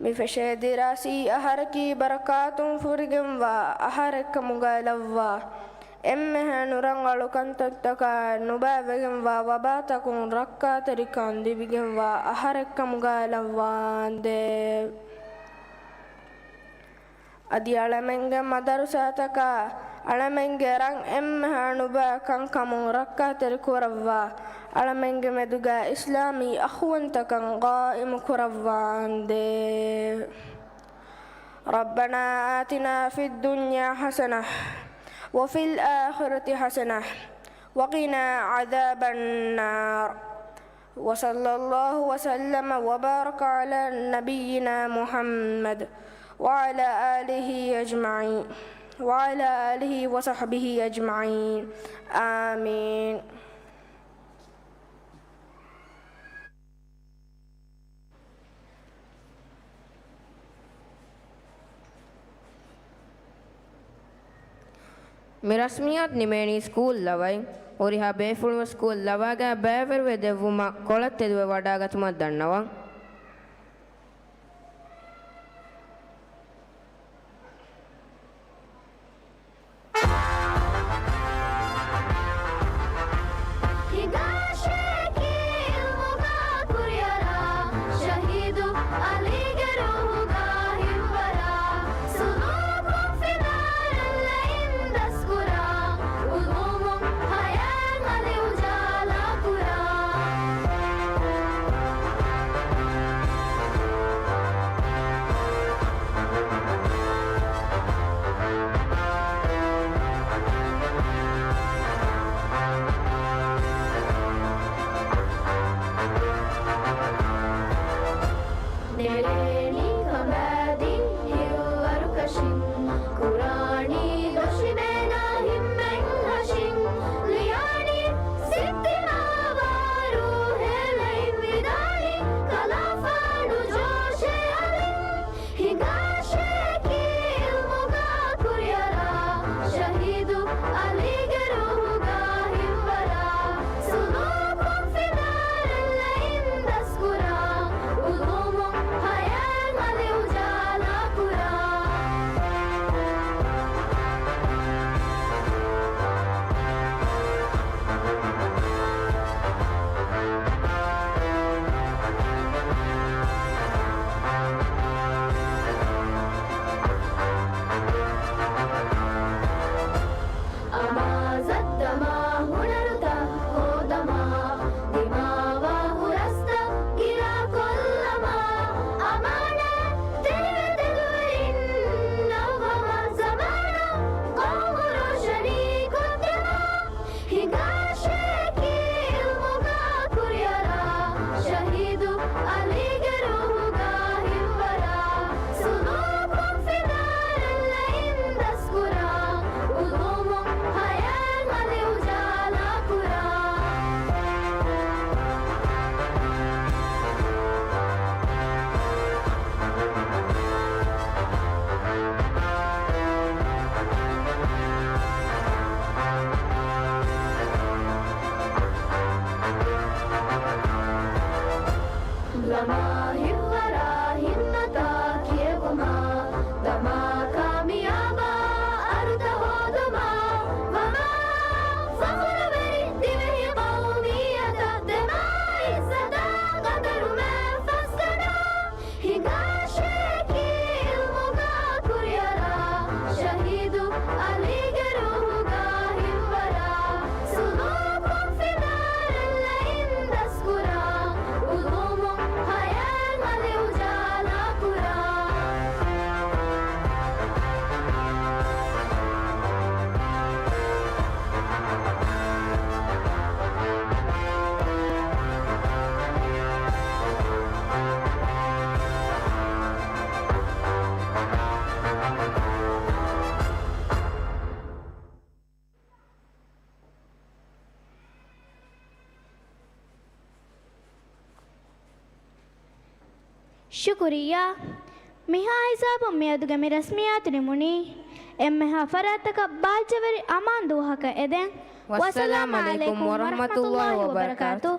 މި ފެށޭ ދިރާސީ އަހަރަކީ ބަރަކާތުން ފުރިގެންވާ އަހަރެއްކަމުގައި ލައްވާ، އެންމެހާ ނުރަނގަޅު ކަންތައްތަކާ ނުބައިވެގެންވާ ވަބާތަކުން ރައްކާތެރިކަން ލިބިގެންވާ އަހަރެއްކަމުގައި ލައްވާނދޭ. އަދި އަޅަމެންގެ މަދަރުސާތަކާ، އަޅަމެންގެ ރަށް އެންމެހާ ނުބައި ކަންކަމުން ރައްކާތެރި ކުރައްވާ، އަޅަމެންގެ މެދުގަ އިސްލާމީ އަޚުވަންތަކަން ޤާއިމު ކުރައްވާނދޭ. ربنا آتنا في الدنيا حسنة وفي الآخرة حسنة وقنا عذاب النار. وصلى الله وسلم وبارك على نبينا محمد وعلى آله أجمعين، وعلى آله وصحبه أجمعين. آمين. މި ރަސްމިއްޔާތު ނިމޭނީ ސްކޫލް ލަވައިން. ހުރިހާ ބޭފުޅުން ސްކޫލް ލަވައިގަ ބައިވެރިވެ ދެއްވުމަށް ކޮޅަށް ތެދުވެ ވަޑައިގަތުމަށް ދަންނަވަން. ހިނގާށޭ ޢިލްމުގަ ކުރިއަރާ، ޝަހީދު ޢަލީގެ ރޫހުގަ ހިތްވަރާ، ސުލޫކުން ފިނާރައްލައިން ދަސްކުރާ، ޢުލޫމުން ޙަޔާތް އަލި އުޖާލާ ކުރާ. ޝުކުރިއްޔާ. މިހާ ހިސާބުން މިއަދުގެ މި ރަސްމިއްޔާތު ނިމުނީ. އެންމެހާ ފަރާތްތަކަށް ބާއްޖަވެރި އަމާން ދުވަހަކަށް އެދެން. ވައްސަލާމް އަލައިކުމް ވަރަޙްމަތުﷲ ވަބަރަކާތު.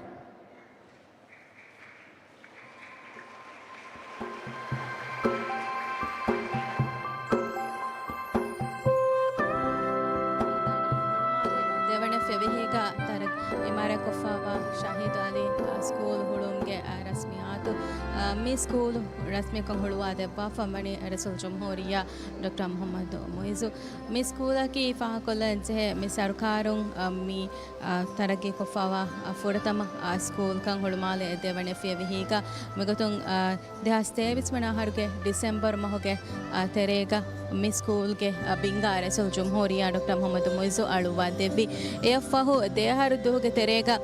ދެވަނަ ފެވިހީގަ ތަރަ އިމާރާތްކޮށްފައިވާ ޝަހީދު އަލީ، އާ، ސްކޫލް ހުޅުވުމުގެ، އާ، ރަސްމިއްޔާތު، އާ، މި ސްކޫލް ރަސްމީކޮށް ހުޅުވާ ދެއްވާފަ ވަނީ ރައީސުލްޖުމްހޫރިއްޔާ ޑޮކްޓަރ މުޙައްމަދު މުޢިއްޒު. މި ސްކޫލަކީ ފާހަގަކޮށްލަން ޖެހޭ މި ސަރުކާރުން، އާ، މި އާ، ތަރައްގީކޮށްފައިވާ، އާ، ފުރަތަމަ، އާ، ސްކޫލްކަން ހުޅުމާލެ ދެވަނަ ފިޔަވަހީގަ މިގޮތުން، އާ، ދެހާސް ތޭވީސް ވަނަ އަހަރުގެ ޑިސެމްބަރު މަހުގެ، އާ، ތެރޭގަ މި ސްކޫލްގެ، އާ، ބިންގާ ރައީސުލްޖުމްހޫރިއްޔާ ޑޮކްޓަރ މުޙައްމަދު މުޢިއްޒު އަޅުއްވާ ދެއްވި. އެއަށްފަހު ދެއަހަރު ދުވަހުގެ ތެރޭގަ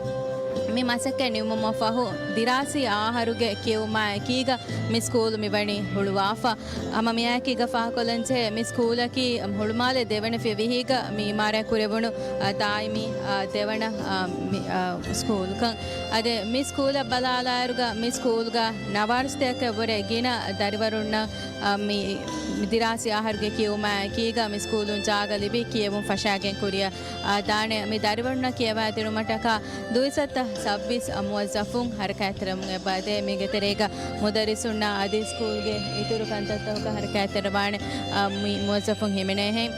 މި މަސައްކަތް ނިމުމަށް ފަހު ދިރާސީ އަހަރުގެ ކިޔެވުމާ އެކީގަ މި ސްކޫލް މިވަނީ ހުޅުވާފަ. ހަމަ މިއާއެކީގަ ފާހަގަކޮށްލަންޖެހޭ، މި ސްކޫލަކީ ހުޅުމާލެ ދެވަނަ ފިޔަވަހީގަ މި އިމާރާތް ކުރެވުނު، އާ، ދާއިމީ، އާ، ދެވަނަ، އާ، މި، އާ، ސްކޫލްކަން. އަދި މި ސްކޫލަށް ބަލާލާއިރުގަ މި ސްކޫލްގަ ނަވާރަސަތަކަށްވުރެ ގިނަ ދަރިވަރުންނަށް، އާ، މި، މި ދިރާސީ އަހަރުގެ ކިޔެވުމާ އެކީގަ މި ސްކޫލުން ޖާގަ ލިބި ކިޔެވުން ފަށާގެން ކުރިއަށް، އާ، ދާނެ. މި ދަރިވަރުންނަށް ކިޔަވާދިނުމަށްޓަކާ ދުއިސައްތަ ސައްބީސް މުވައްޒަފުން ހަރަކާތްތެރިވަމުން އެބައިދޭ. މީގެ ތެރޭގަ މުދައްރިސުންނާ އަދި ސްކޫލްގެ އިތުރު ކަންތައްތަކަކަށް ހަރަކާތްތެރިވާނެ، އާ، މި މުވައްޒަފުން ހިމެނޭހެން.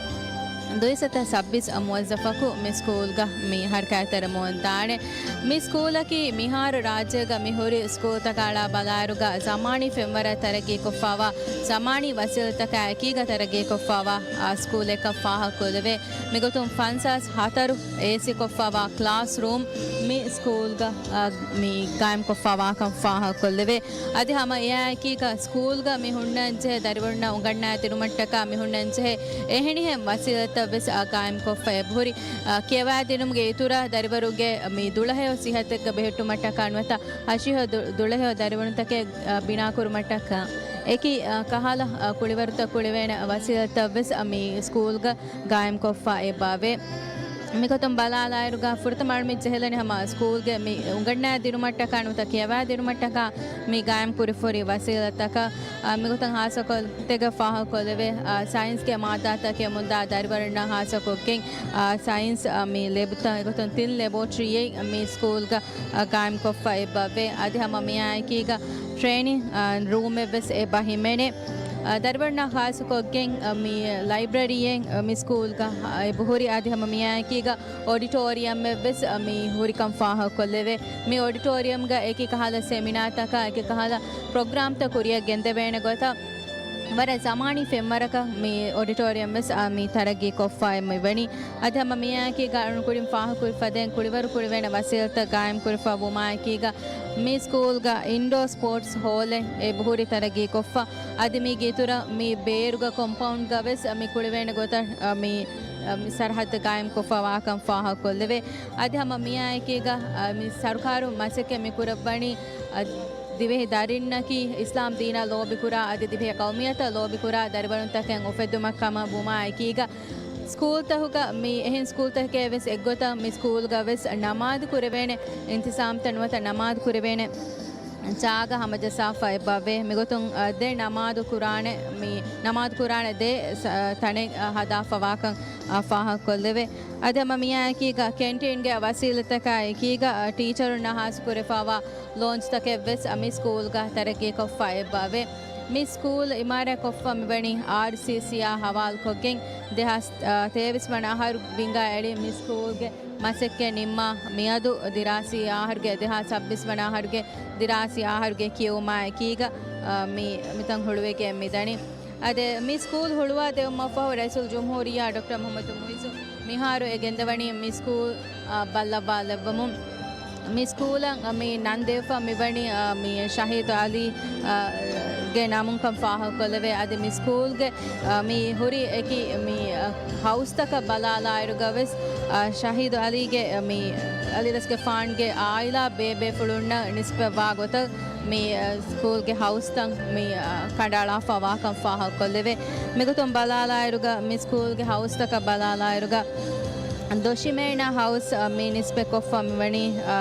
ދުއިސައްތަ ސައްބީސް މުވައްޒަފަކު މި ސްކޫލްގަ މި ހަރަކާތްތެރިވަމުން ދާނެ. މި ސްކޫލަކީ މިހާރު ރާއްޖޭގަ މި ހުރި ސްކޫލްތަކާ އަޅާ ބަލާއިރުގަ ޒަމާނީ ފެންވަރަށް ތަރައްގީކޮށްފައިވާ، ޒަމާނީ ވަސީލަތްތަކާ އެކީގަ ތަރައްގީކޮށްފައިވާ، އާ، ސްކޫލެއްކަން ފާހަގަކޮށްލެވޭ. މިގޮތުން ފަންސާސް ހަތަރު އޭސީ ކޮށްފައިވާ ކްލާސްރޫމް މި ސްކޫލްގަ، އާ، މި ގާއިމްކޮށްފައިވާކަން ފާހަގަކޮށްލެވޭ. އަދި ހަމަ އެއާއެކީގަ ސްކޫލްގަ މި ހުންނަންޖެހޭ ދަރިވަރުންނަށް އުނގަންނާދިނުމަށްޓަކާ މި ހުންނަންޖެހޭ އެހެނިހެން ވަސީލަތްތައްވެސް، އާ، ގާއިމްކޮށްފަ އެބަހުރި. އާ، ކިޔަވާދިނުމުގެ އިތުރަށް ދަރިވަރުގެ މި ދުޅަހެޔޮ ސިހަތެއްގަ ބެހެއްޓުމަށްޓަކާ ނުވަތަ ހަށިހެޔޮ ދު-، ދުޅަހެޔޮ ދަރިވަރުންތަކެއް، އާ، ބިނާކުރުމަށްޓަކާ އެކި، އާ، ކަހަލަ، އާ، ކުޅިވަރުތައް ކުޅެވޭނެ ވަސީލަތްތައްވެސް، އާ، މި ސްކޫލްގަ ގާއިމްކޮށްފަ އެބައެވެ. މިގޮތުން ބަލާލާއިރުގަ ފުރަތަމަ އަޅުމެން ޖެހިލަނީ ހަމަ ސްކޫލްގެ މި އުނގަންނާދިނުމަށްޓަކާ ނުވަތަ ކިޔަވާދިނުމަށްޓަކާ މި ގާއިމްކުރިފަހުރި ވަސީލަތްތަކަށް، އާ، މިގޮތަށް ހާއްސަކޮށް ތެގެ ފާހަގަކޮށްލެވޭ، އާ، ސައިންސްގެ މާއްދާތައް ކިޔަމުންދާ ދަރިވަރުންނަށް ހާއްސަކޮށްގެން، އާ، ސައިންސް، އާ، މި ލެބުތައް އެގޮތުން ތިން ލެބޯޓްރީއެއް މި ސްކޫލްގަ، އާ، ގާއިމްކޮށްފަ އެބައެވެ. އަދި ހަމަ މިއާއެކީގަ ޓްރޭނިން، އާ، ރޫމެއްވެސް އެބަ ހިމެނޭ. އާ، ދަރިވަރުންނަށް ހާއްސަކޮށްގެން، އާ، މި ލައިބްރަރީއެއް، އާ، މި ސްކޫލްގަ، އާ، އެބަހުރި. އަދި ހަމަ މިއާއެކީގަ އޮޑިޓޯރިއަމެއްވެސް، އާ، މި ހުރިކަން ފާހަގަކޮށްލެވޭ. މި އޮޑިޓޯރިއަމްގަ އެކި ކަހަލަ ސެމިނާތަކާ، އެކި ކަހަލަ ޕްރޮގްރާމްތައް ކުރިއަށް ގެންދެވޭނެ ގޮތަށް، ވަރަށް ޒަމާނީ ފެންވަރަކަށް މި އޮޑިޓޯރިއަމް ވެސް، އާ، މި ތަރައްގީ ކޮށްފައި މި ވަނީ. އަދި ހަމަ މިއާއެކީގަ އަޅުން ކުރިން ފާހަގަކުރި ފަދައިން ކުޅިވަރު ކުރެވޭނެ ވަސީލަތްތައް ގާއިމް ކުރިފަ ވުމާއެކީގަ މި ސްކޫލްގަ އިންޑޯ ސްޕޯޓްސް ހޯލެއް އެބަހުރި ތަރައްގީ ކޮށްފަ. އަދި މީގެ އިތުރަށް މި ބޭރުގަ ކޮމްޕައުންޑްގަ ވެސް މި ކުޅެވޭނެ ގޮތަށް، އާ، މި، އާ، މި ސަރަހައްދު ގާއިމް ކޮށްފަ ވާކަން ފާހަގަކޮށްލެވޭ. އަދި ހަމަ މިއާއެކީގަ، އާ، މި ސަރުކާރުން މަސައްކަތް މި ކުރައްވަނީ، އާ، ދިވެހި ދަރިންނަކީ އިސްލާމް ދީނަށް ލޯބިކުރާ، އަދި ދިވެހި ޤައުމިއްޔަތަށް ލޯބިކުރާ ދަރިވަރުންތަކެއް އުފެއްދުމަށް ކަމަށް ވުމާއެކީގަ، ސްކޫލްތަކުގަ މި އެހެން ސްކޫލްތަކެއް ވެސް އެއްގޮތަށް މި ސްކޫލްގަ ވެސް ނަމާދު ކުރެވޭނެ އިންތިޒާމްތައް ނުވަތަ ނަމާދު ކުރެވޭނެ ޖާގަ ހަމަޖައްސާފަ އެބައެވެ. މިގޮތުން، އަ، ދެ ނަމާދު ކުރާނެ، މި ނަމާދު ކުރާނެ ދެ ސަ-، ތަނެއް، އަ، ހަދާފަ ވާކަން، އަ، ފާހަގަކޮށްލެވޭ. އަދި ހަމަ މިއާއެކީގަ ކެންޓީންގެ ވަސީލަތަކާ އެކީގަ، އަ، ޓީޗަރުންނަށް ހާސް ކުރެފައިވާ ލޯންޗްތަކެއް ވެސް މި ސްކޫލްގަ ތަރައްގީކޮށްފަ އެބައެވެ. މި ސްކޫލް އިމާރާތްކޮށްފަ މިވަނީ އާރްސީސީއާ ހަވާލުކޮށްގެން ދެހާސް ތޭވީސް ވަނަ އަހަރު ވިންގާ އެޅި މި ސްކޫލްގެ މަސައްކަތް ނިންމާ މިއަދު ދިރާސީ އަހަރުގެ ދެހާސް ސައްބީސް ވަނަ އަހަރުގެ ދިރާސީ އަހަރުގެ ކިޔެވުމާ އެކީގަ، އަ، މި، މިތަން ހުޅުވިގެން މިދަނީ. އަދި މި ސްކޫލް ހުޅުވާ ދެވުމަށްފަހު ރައީސުލްޖުމްހޫރިއްޔާ ޑޮކްޓަރ މުޙައްމަދު މުޢިއްޒު މިހާރު އެ ގެންދަވަނީ މި ސްކޫލް، އަ، ބައްލަވާލައްވަމުން. މި ސްކޫލަށް މި ނަން ދެވިފަ މިވަނީ، އަ، މި ޝަހީދު އަލީ، އަ، ގެ ނަމުންކަން ފާހަގަކޮށްލެވޭ. އަދި މި ސްކޫލްގެ، އަ، މި ހުރި އެކި މި، އަ، ހައުސްތަކަށް ބަލާލާއިރުގަ ވެސް، އަ، ޝަހީދު އަލީގެ، އަ، މި އަލީރަސްގެފާންގެ އާއިލާ ބޭބޭފުޅުންނަށް ނިސްބަތްވާ ގޮތަށް މި، އަ، ސްކޫލްގެ ހައުސްތައް މި، އަ، ކަނޑައަޅާފަ ވާކަން ފާހަގަކޮށްލެވޭ. މިގޮތުން ބަލާލާއިރުގަ މި ސްކޫލްގެ ހައުސްތަކަށް ބަލާލާއިރުގަ ދޮށިމޭނާ ހައުސް، އަ، މި ނިސްބަތްކޮށްފަ މިވަނީ، އަ،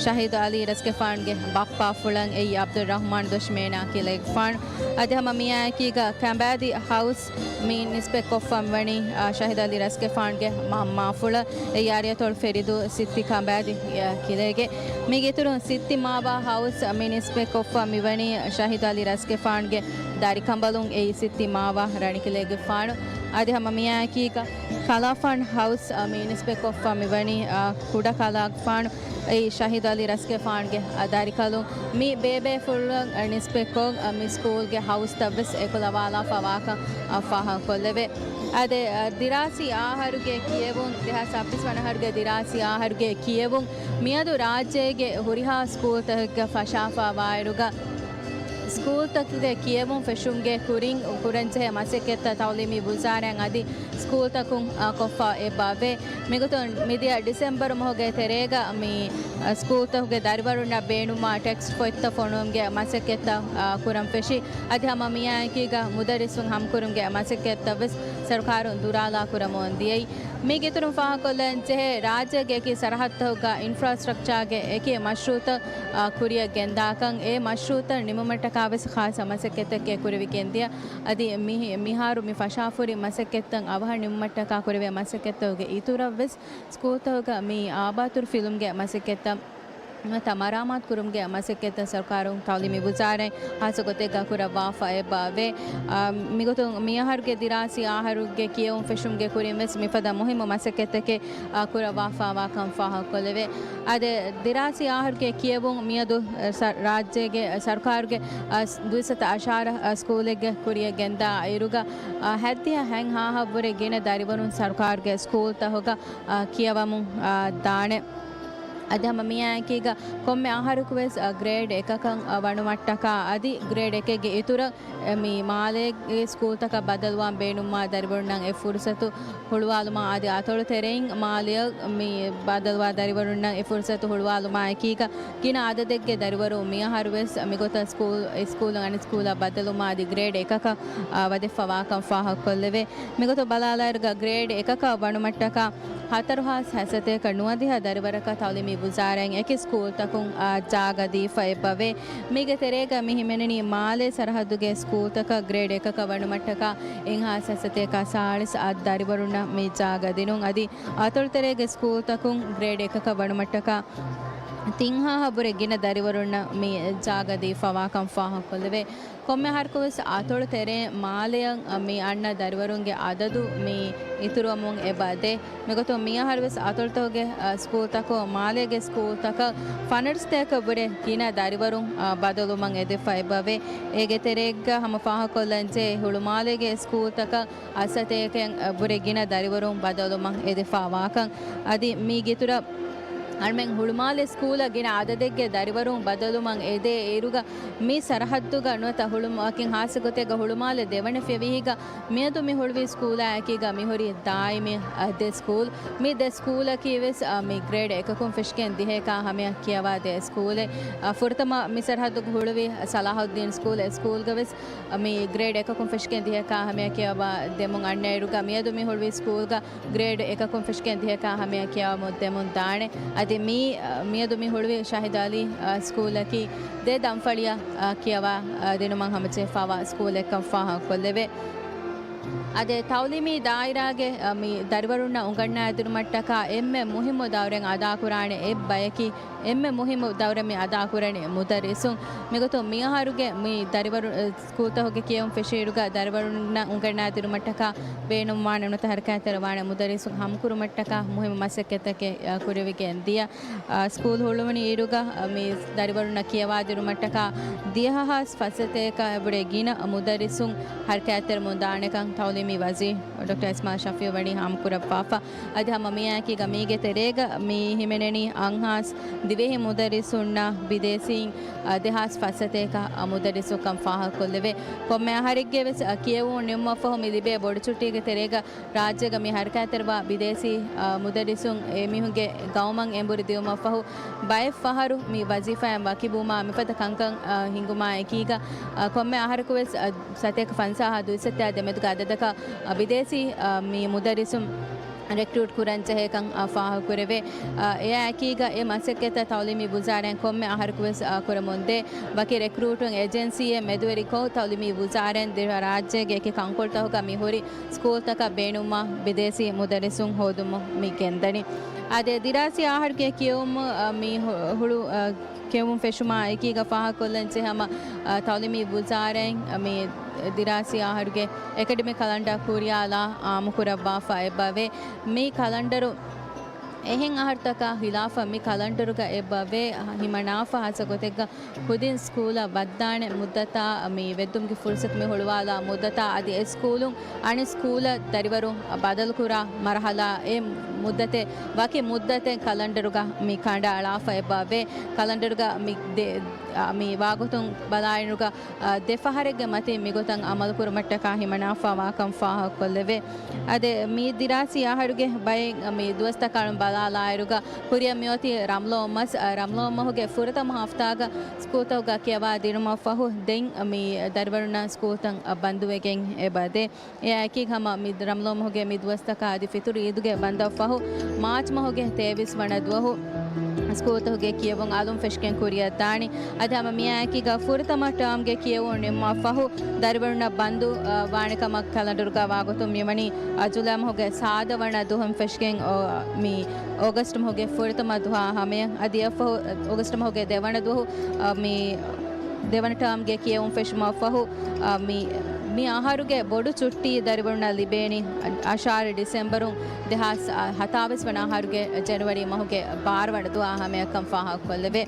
ޝަހީދު އަލީ ރަސްގެފާނުގެ ބައްޕާފުޅަށް އެއީ ޢަބްދުއްރަޙްމާން ދޮށިމޭނާ ކިލައިގެފާނު. އަދި ހަމަ މިއާއެކީގަ ކަނބާދި ހައުސް މި ނިސްބަތްކޮށްފަ މިވަނީ، އަ، ޝަހީދު އަލީ ރަސްގެފާނުގެ މަ-، މަންމާފުޅަށް އެއީ އަރިއަތޮޅު ފެރިދޫ ސިއްތި ކަނބާދި، އަ، ކިލައިގެ. މީގެ އިތުރުން ސިއްތި މާވާ ހައުސް މި ނިސްބަތްކޮށްފަ މިވަނީ ޝަހީދު އަލީ ރަސްގެފާނުގެ ދަރިކަނބަލުން އެއީ ސިއްތި މާވާ ރަނިކިލައިގެފާނު. އަދި ހަމަ މިއާއެކީގަ ކަލާފާން ހައުސް މި ނިސްބަތްކޮށްފަ މިވަނީ، އަ، ކުޑަ ކަލާފާނު އެއީ ޝަހީދު އަލީ ރަސްގެފާނުގެ، އަ، ދަރިކަލުން. މި ބޭބޭފުޅުން، އަ، ނިސްބަތްކޮށް، އަ، މި ސްކޫލްގެ ހައުސްތައްވެސް އެކުލަވާލާފަ ވާކަން، އަ، ފާހަގަކޮށްލެވޭ. އަދި، އަ، ދިރާސީ އަހަރުގެ ކިޔެވުން، ދެހާސް ހަތްވީސް ވަނަ އަހަރުގެ ދިރާސީ އަހަރުގެ ކިޔެވުން މިއަދު ރާއްޖޭގެ ހުރިހާ ސްކޫލްތަކެއްގަ ފަށާފަ ވާއިރުގަ، ސްކޫލްތަކުގެ ކިޔެވުން ފެށުމުގެ ކުރިން ކުރަންޖެހޭ މަސައްކަތްތައް ތައުލީމީ ވުޒާރާއިން އަދި ސްކޫލްތަކުން، އަ، ކޮށްފަ އެބައެވެ. މިގޮތުން މިދިޔަ ޑިސެމްބަރު މަހުގެ ތެރޭގަ މި، އަ، ސްކޫލްތަކުގެ ދަރިވަރުންނަށް ބޭނުންވާ ޓެކްސްޓް ފޮތްތައް ފޮނުވުމުގެ މަސައްކަތްތައް، އަ، ކުރަން ފެށި. އަދި ހަމަ މިއާއެކީގަ މުދައްރިސުން ހަމަކުރުމުގެ މަސައްކަތްތައްވެސް ސަރުކާރުން ދުރާލާ ކުރަމުން ދިޔައީ. މީގެ އިތުރުން ފާހަގަކޮށްލަން ޖެހޭ، ރާއްޖޭގެ އެކި ސަރަހައްދުތަކުގަ އިންފްރާސްޓްރަކްޗާގެ އެކި މަޝްރޫއުތައް، އާ، ކުރިއަށް ގެންދާކަން، އެ މަޝްރޫއުތައް ނިމުމަށްޓަކާވެސް ޚާއްޞަ މަސައްކަތްތަކެއް ކުރެވިގެންދިޔަ. އަދި މި-، މިހާރު މި ފަށާފުރި މަސައްކަތްތައް އަވަހަށް ނިމުމަށްޓަކާ ކުރެވޭ މަސައްކަތްތަކުގެ އިތުރަށްވެސް ސްކޫލްތަކުގަ މި އާބާތުރު ފިލުމުގެ މަސައްކަތްތައް ނުވަތަ މަރާމާތު ކުރުމުގެ މަސައްކަތްތައް ސަރުކާރުން ތައުލީމީ ވުޒާރާއިން ހާއްސަ ގޮތެއްގަ ކުރައްވާފަ އެބައެވެ. އާ، މިގޮތުން މިއަހަރުގެ ދިރާސީ އަހަރުގެ ކިޔެވުން ފެށުމުގެ ކުރިން ވެސް މިފަދަ މުހިއްމު މަސައްކަތްތަކެއް، އާ، ކުރައްވާފަވާކަން ފާހަގަކޮށްލެވޭ. އާދެ، ދިރާސީ އަހަރުގެ ކިޔެވުން މިއަދު، އަ، ސަ-، ރާއްޖޭގެ ސަރުކާރުގެ، އަ، ދުއިސައްތަ އަށާރަ، އަ، ސްކޫލެއްގެ ކުރިއަށް ގެންދާ އިރުގަ، އަ، ހަތްދިހަ ހަތްހާހަށްވުރެ ގިނަ ދަރިވަރުން ސަރުކާރުގެ ސްކޫލްތަކުގަ، އަ، ކިޔަވަމުން، އަ، ދާނެ. އަދި ހަމަ މިއާއެކީގަ ކޮންމެ އަހަރަކުވެސް، އަ، ގްރޭޑް އެކަކަށް، އަ، ވަނުމަށްޓަކާ އަދި ގްރޭޑް އެކެއްގެ އިތުރަށް، އެ، މި މާލޭގެ ސްކޫލްތަކަށް ބަދަލުވާން ބޭނުންވާ ދަރިވަރުންނަށް އެ ފުރުސަތު ހުޅުވާލުމާ އަދި އަތޮޅު ތެރެއިން މާލެއަށް މި ބަދަލުވާ ދަރިވަރުންނަށް އެ ފުރުސަތު ހުޅުވާލުމާ އެކީގަ ގިނަ އަދަދެއްގެ ދަރިވަރުން މިއަހަރުވެސް މިގޮތަށް ސްކޫލް، ސްކޫލުން އަނެއް ސްކޫލަށް ބަދަލުވުމާ އަދި ގްރޭޑް އެކަކަށް، އާ، ވަދެފަ ވާކަން ފާހަގަކޮށްލެވޭ. މިގޮތަށް ބަލާލާއިރުގަ ގްރޭޑް އެކަކަށް ވަނުމަށްޓަކާ ހަތަރު ހާސް ހަތްސަތޭކަ ނުވަދިހަ ދަރިވަރަކަށް ތައުލީމީ ވުޒާރާއިން އެކި ސްކޫލްތަކުން، އާ، ޖާގަ ދީފަ އެބަވޭ. މީގެ ތެރޭގަ މި ހިމެނެނީ މާލޭ ސަރަހައްދުގެ ސްކޫލްތަކަށް ގްރޭޑް އެކަކަށް ވަނުމަށްޓަކާ އެއް ހާސް ހަތްސަތޭކަ ސާޅީސް އަށް ދަރިވަރުންނަށް މި ޖާގަ ދިނުން. އަދި އަތޮޅުތެރޭގެ ސްކޫލްތަކުން ގްރޭޑް އެކަކަށް ވަނުމަށްޓަކާ ތިން ހާހަށްވުރެ ގިނަ ދަރިވަރުންނަށް މި ޖާގަ ދީފަވާކަން ފާހަގަކޮށްލެވޭ. ކޮންމެ އަހަރަކުވެސް އަތޮޅު ތެރޭ މާލެއަށް މި އަންނަ ދަރިވަރުންގެ އަދަދު މި އިތުރުވަމުން އެބަ ދޭ. މިގޮތުން މިއަހަރުވެސް އަތޮޅުތަކުގެ، އަ، ސްކޫލްތަކުން މާލޭގެ ސްކޫލްތަކަށް ފަނަރަސްތޭކަށްވުރެ ގިނަ ދަރިވަރުން، އަ، ބަދަލުވުމަށް އެދިފަ އެބަވޭ. އޭގެ ތެރޭގަ ހަމަ ފާހަގަކޮށްލަންޖެހޭ ހުޅުމާލޭގެ ސްކޫލްތަކަށް އަށްސަތޭކައަށްވުރެ ގިނަ ދަރިވަރުން ބަދަލުވުމަށް އެދިފަ ވާކަން. އަދި މީގެ އިތުރަށް އަންމެން ހުޅުމާލެ ސްކޫލަށް ގިނަ އަދަދެއްގެ ދަރިވަރުން ބަދަލުވުމަށް އެދޭ އިރުގަ މި ސަރަހައްދުގަ ނުވަތަ ހުޅުމާކިން ހާއްސަ ގޮތެއްގަ ހުޅުމާލެ ދެވަނަ ފިޔަވަހީގަ މިއަދު މި ހުޅުވި ސްކޫލާއެކީގަ މިހުރީ ދާއިމީ، އަ، ދެ ސްކޫލް. މި ދެ ސްކޫލަކީ ވެސް، އަ، މި ގްރޭޑް އެކަކުން ފެށިގެން ދިހައެކާ ހަމަޔަށް ކިޔަވާ ދެ ސްކޫލެއް. އަ، ފުރަތަމަ މި ސަރަހައްދުގަ ހުޅުވި ސަލާހުއްދީން ސްކޫލް އެ ސްކޫލްގަ ވެސް، އަ، މި ގްރޭޑް އެކަކުން ފެށިގެން ދިހައެކާ ހަމަޔަށް ކިޔަވާ ދެމުން އަންނައިރުގަ މިއަދު މި ހުޅުވި ސްކޫލްގަ ގްރޭޑް އެކަކުން ފެށިގެން ދިހައެކާ ހަމަޔަށް ކިޔަވަމުން ދެމުން ދާނެ. އަދި މި، އަ، މިއަދު މި ހުޅުވި ޝަހީދު އަލީ، އަ، ސްކޫލަކީ ދެ ދަންފަޅިއަށް، އަ، ކިޔަވާ، އަ، ދިނުމަށް ހަމަޖެހިފަވާ ސްކޫލެއްކަން ފާހަގަކޮށްލެވޭ. އަދި ތައުލީމީ ދާއިރާގެ، އަ، މި ދަރިވަރުންނަށް އުނގަންނާދިނުމަށްޓަކާ އެންމެ މުހިއްމު ދައުރެއް އަދާކުރާނެ އެއްބަޔަކީ، އެންމެ މުހިއްމު ދައުރެއް މި އަދާކުރަނީ މުދައްރިސުން. މިގޮތުން މިއަހަރުގެ މި ދަރިވަރު، އަ، ސްކޫލްތަކުގެ ކިޔެވުން ފެށިއިރުގަ ދަރިވަރުންނަށް އުނގަންނާދިނުމަށްޓަކާ ބޭނުންވާނެ ނުވަތަ ހަރަކާތްތެރިވާނެ މުދައްރިސުން ހަމަކުރުމަށްޓަކާ މުހިއްމު މަސައްކަތްތަކެއް، އަ، ކުރެވިގެން ދިޔަ. އަ، ސްކޫލް ހުޅުވުނު އިރުގަ، އަ، މި ދަރިވަރުންނަށް ކިޔަވާދިނުމަށްޓަކާ ދިހަ ހާސް ފަސްސަތޭކައަށްވުރެ ގިނަ މުދައްރިސުން ހަރަކާތްތެރިވަމުން ދާނެކަން ތައުލީމީ ވަޒީރު ޑޮކްޓަރ އިސްމާއިލް ޝަފީއު ވަނީ ހާމަކުރައްވާފަ. އަދި ހަމަ މިއާއެކީގަ މީގެ ތެރޭގަ މި ހިމެނެނީ އަށްހާސް ދިވެހި މުދައްރިސުންނާ ބިދޭސީން، އަ، ދެހާސް ފަސްސަތޭކަ މުދައްރިސުންކަން ފާހަގަކޮށްލެވޭ. ކޮންމެ އަހަރެއްގެ ވެސް، އަ، ކިޔެވުން ނިމުމަށްފަހު މި ލިބޭ ބޮޑުޗުއްޓީގެ ތެރޭގަ ރާއްޖޭގަ މި ހަރަކާތްތެރިވާ ބިދޭސީ، އަ، މުދައްރިސުން އެމީހުންގެ ގައުމަށް އެނބުރި ދިއުމަށްފަހު ބައެއް ފަހަރު މި ވަޒީފާއިން ވަކިވުމާ މިފަދަ ކަންކަން، އަ، ހިނގުމާ އެކީގަ، އަ، ކޮންމެ އަހަރަކުވެސް، އަ، ސަތޭކަ ފަންސާހާ ދުއިސައްތައާ ދެމެދުގަ އަދަދަކަށް، އަ، ބިދޭސީ، އަ، މި މުދައްރިސުން ރެކްރޫޓް ކުރަން ޖެހޭކަން، އާ، ފާހަގަކުރެވޭ. އާ، އެއާ އެކީގަ އެ މަސައްކަތަށް ތައުލީމީ ވުޒާރާއިން ކޮންމެ އަހަރަކުވެސް، އާ، ކުރަމުންދޭ. ވަކި ރެކްރޫޓުން އެޖެންސީއެއް މެދުވެރިކޮށް ތައުލީމީ ވުޒާރާއިން ދިވެހި ރާއްޖޭގެ އެކި ކަންކޮޅުތަކުގަ މި ހުރި ސްކޫލްތަކަށް ބޭނުންވާ ބިދޭސީ މުދައްރިސުން ހޯދުމަށް މި ގެންދަނީ. އާދެ، ދިރާސީ އަހަރުގެ ކިޔެވުމުން، އާ، މި ހު-، ހުޅު، އާ، ކިޔެވުން ފެށުމާ އެކީގަ ފާހަގަކޮށްލަން ޖެހޭ ހަމަ، އާ، ތައުލީމީ ވުޒާރާއިން މި ދިރާސީ އަހަރުގެ އެކަޑަމިކް ކަލަންޑާ ކުރިޔާލާ އާއްމުކުރައްވާފަ އެބަވޭ. މި ކަލަންޑަރު އެހެން އަހަރުތަކާ ހިލާފަށް މި ކަލަންޑަރުގަ އެބަވޭ ހިމަނާފަ ހާއްސަ ގޮތެއްގަ ކުދިން ސްކޫލަށް ވައްދާނެ މުއްދަތާ މި ވެއްދުމުގެ ފުރުސަތު މި ހުޅުވާލާ މުއްދަތާ އަދި އެ ސްކޫލުން އަނެއް ސްކޫލަށް ދަރިވަރުން ބަދަލުކުރާ މަރުހަލާ އެ މުއްދަތެއް ވަކި މުއްދަތެއް ކަލަންޑަރުގަ މި ކަނޑައަޅާފަ އެބަވޭ. ކަލަންޑަރުގަ މި ދެ-، މި ވާގޮތުން ބަލާއިރުގަ، އާ، ދެ ފަހަރެއްގެ މަތިން މިގޮތަށް އަމަލުކުރުމަށްޓަކާ ހިމަނާފަ ވާކަން ފާހަގަކޮށްލެވޭ. އަދި މި ދިރާސީ އަހަރުގެ ބައެއް މި ދުވަސްތަކާ ބަލާލާއިރުގަ ކުރިއަށް މިއޮތީ ރަމްޟާން މަސް، އާ، ރަމްޟާން މަހުގެ ފުރަތަމަ ހަފްތާގަ ސްކޫލްތަކުގަ ކިޔަވާ ދިނުމަށްފަހު ދެން މި ދަރިވަރުންނަށް ސްކޫލްތައް ބަންދުވެގެން އެބަދޭ. އެއާއެކީގަ ހަމަ މި ރަމްޟާން މަހުގެ މި ދުވަސްތަކާ އަދި ފިތުރު އީދުގެ ބަންދަށްފަހު މާޗް މަހުގެ ތޭވީސް ވަނަ ދުވަހު ސްކޫލްތަކުގެ ކިޔެވުން އަލުން ފެށިގެން ކުރިއަށް ދާނީ. އަދި ހަމަ މިއާއެކީގަ ފުރަތަމަ ޓާމްގެ ކިޔެވުން ނިންމާފަހު ދަރިވަރުންނަށް ބަންދު، އާ، ވާނެ ކަމަށް ކަލަންޑަރުގަ ވާގޮތުން މިވަނީ، އާ، ޖުލައި މަހުގެ ސާދަ ވަނަ ދުވަހުން ފެށިގެން، އޯ، މި އޯގަސްޓް މަހުގެ ފުރަތަމަ ދުވަހާ ހަމަޔަށް. އަދި އެއަށްފަހު، އާ، އޯގަސްޓް މަހުގެ ދެވަނަ ދުވަހު، އާ، މި ދެވަނަ ޓާމްގެ ކިޔެވުން ފެށުމަށްފަހު، އާ، މި، މި އަހަރުގެ ބޮޑު ޗުއްޓީ ދަރިވަރުންނަށް ލިބޭނީ އަށާރަ ޑިސެމްބަރުން ދެހާސް ހަތާވީސް ވަނަ އަހަރުގެ ޖެނުއަރީ މަހުގެ ބާރަ ވަނަ ދުވަހާ ހަމަޔަށްކަން ފާހަގަކޮށްލެވޭ.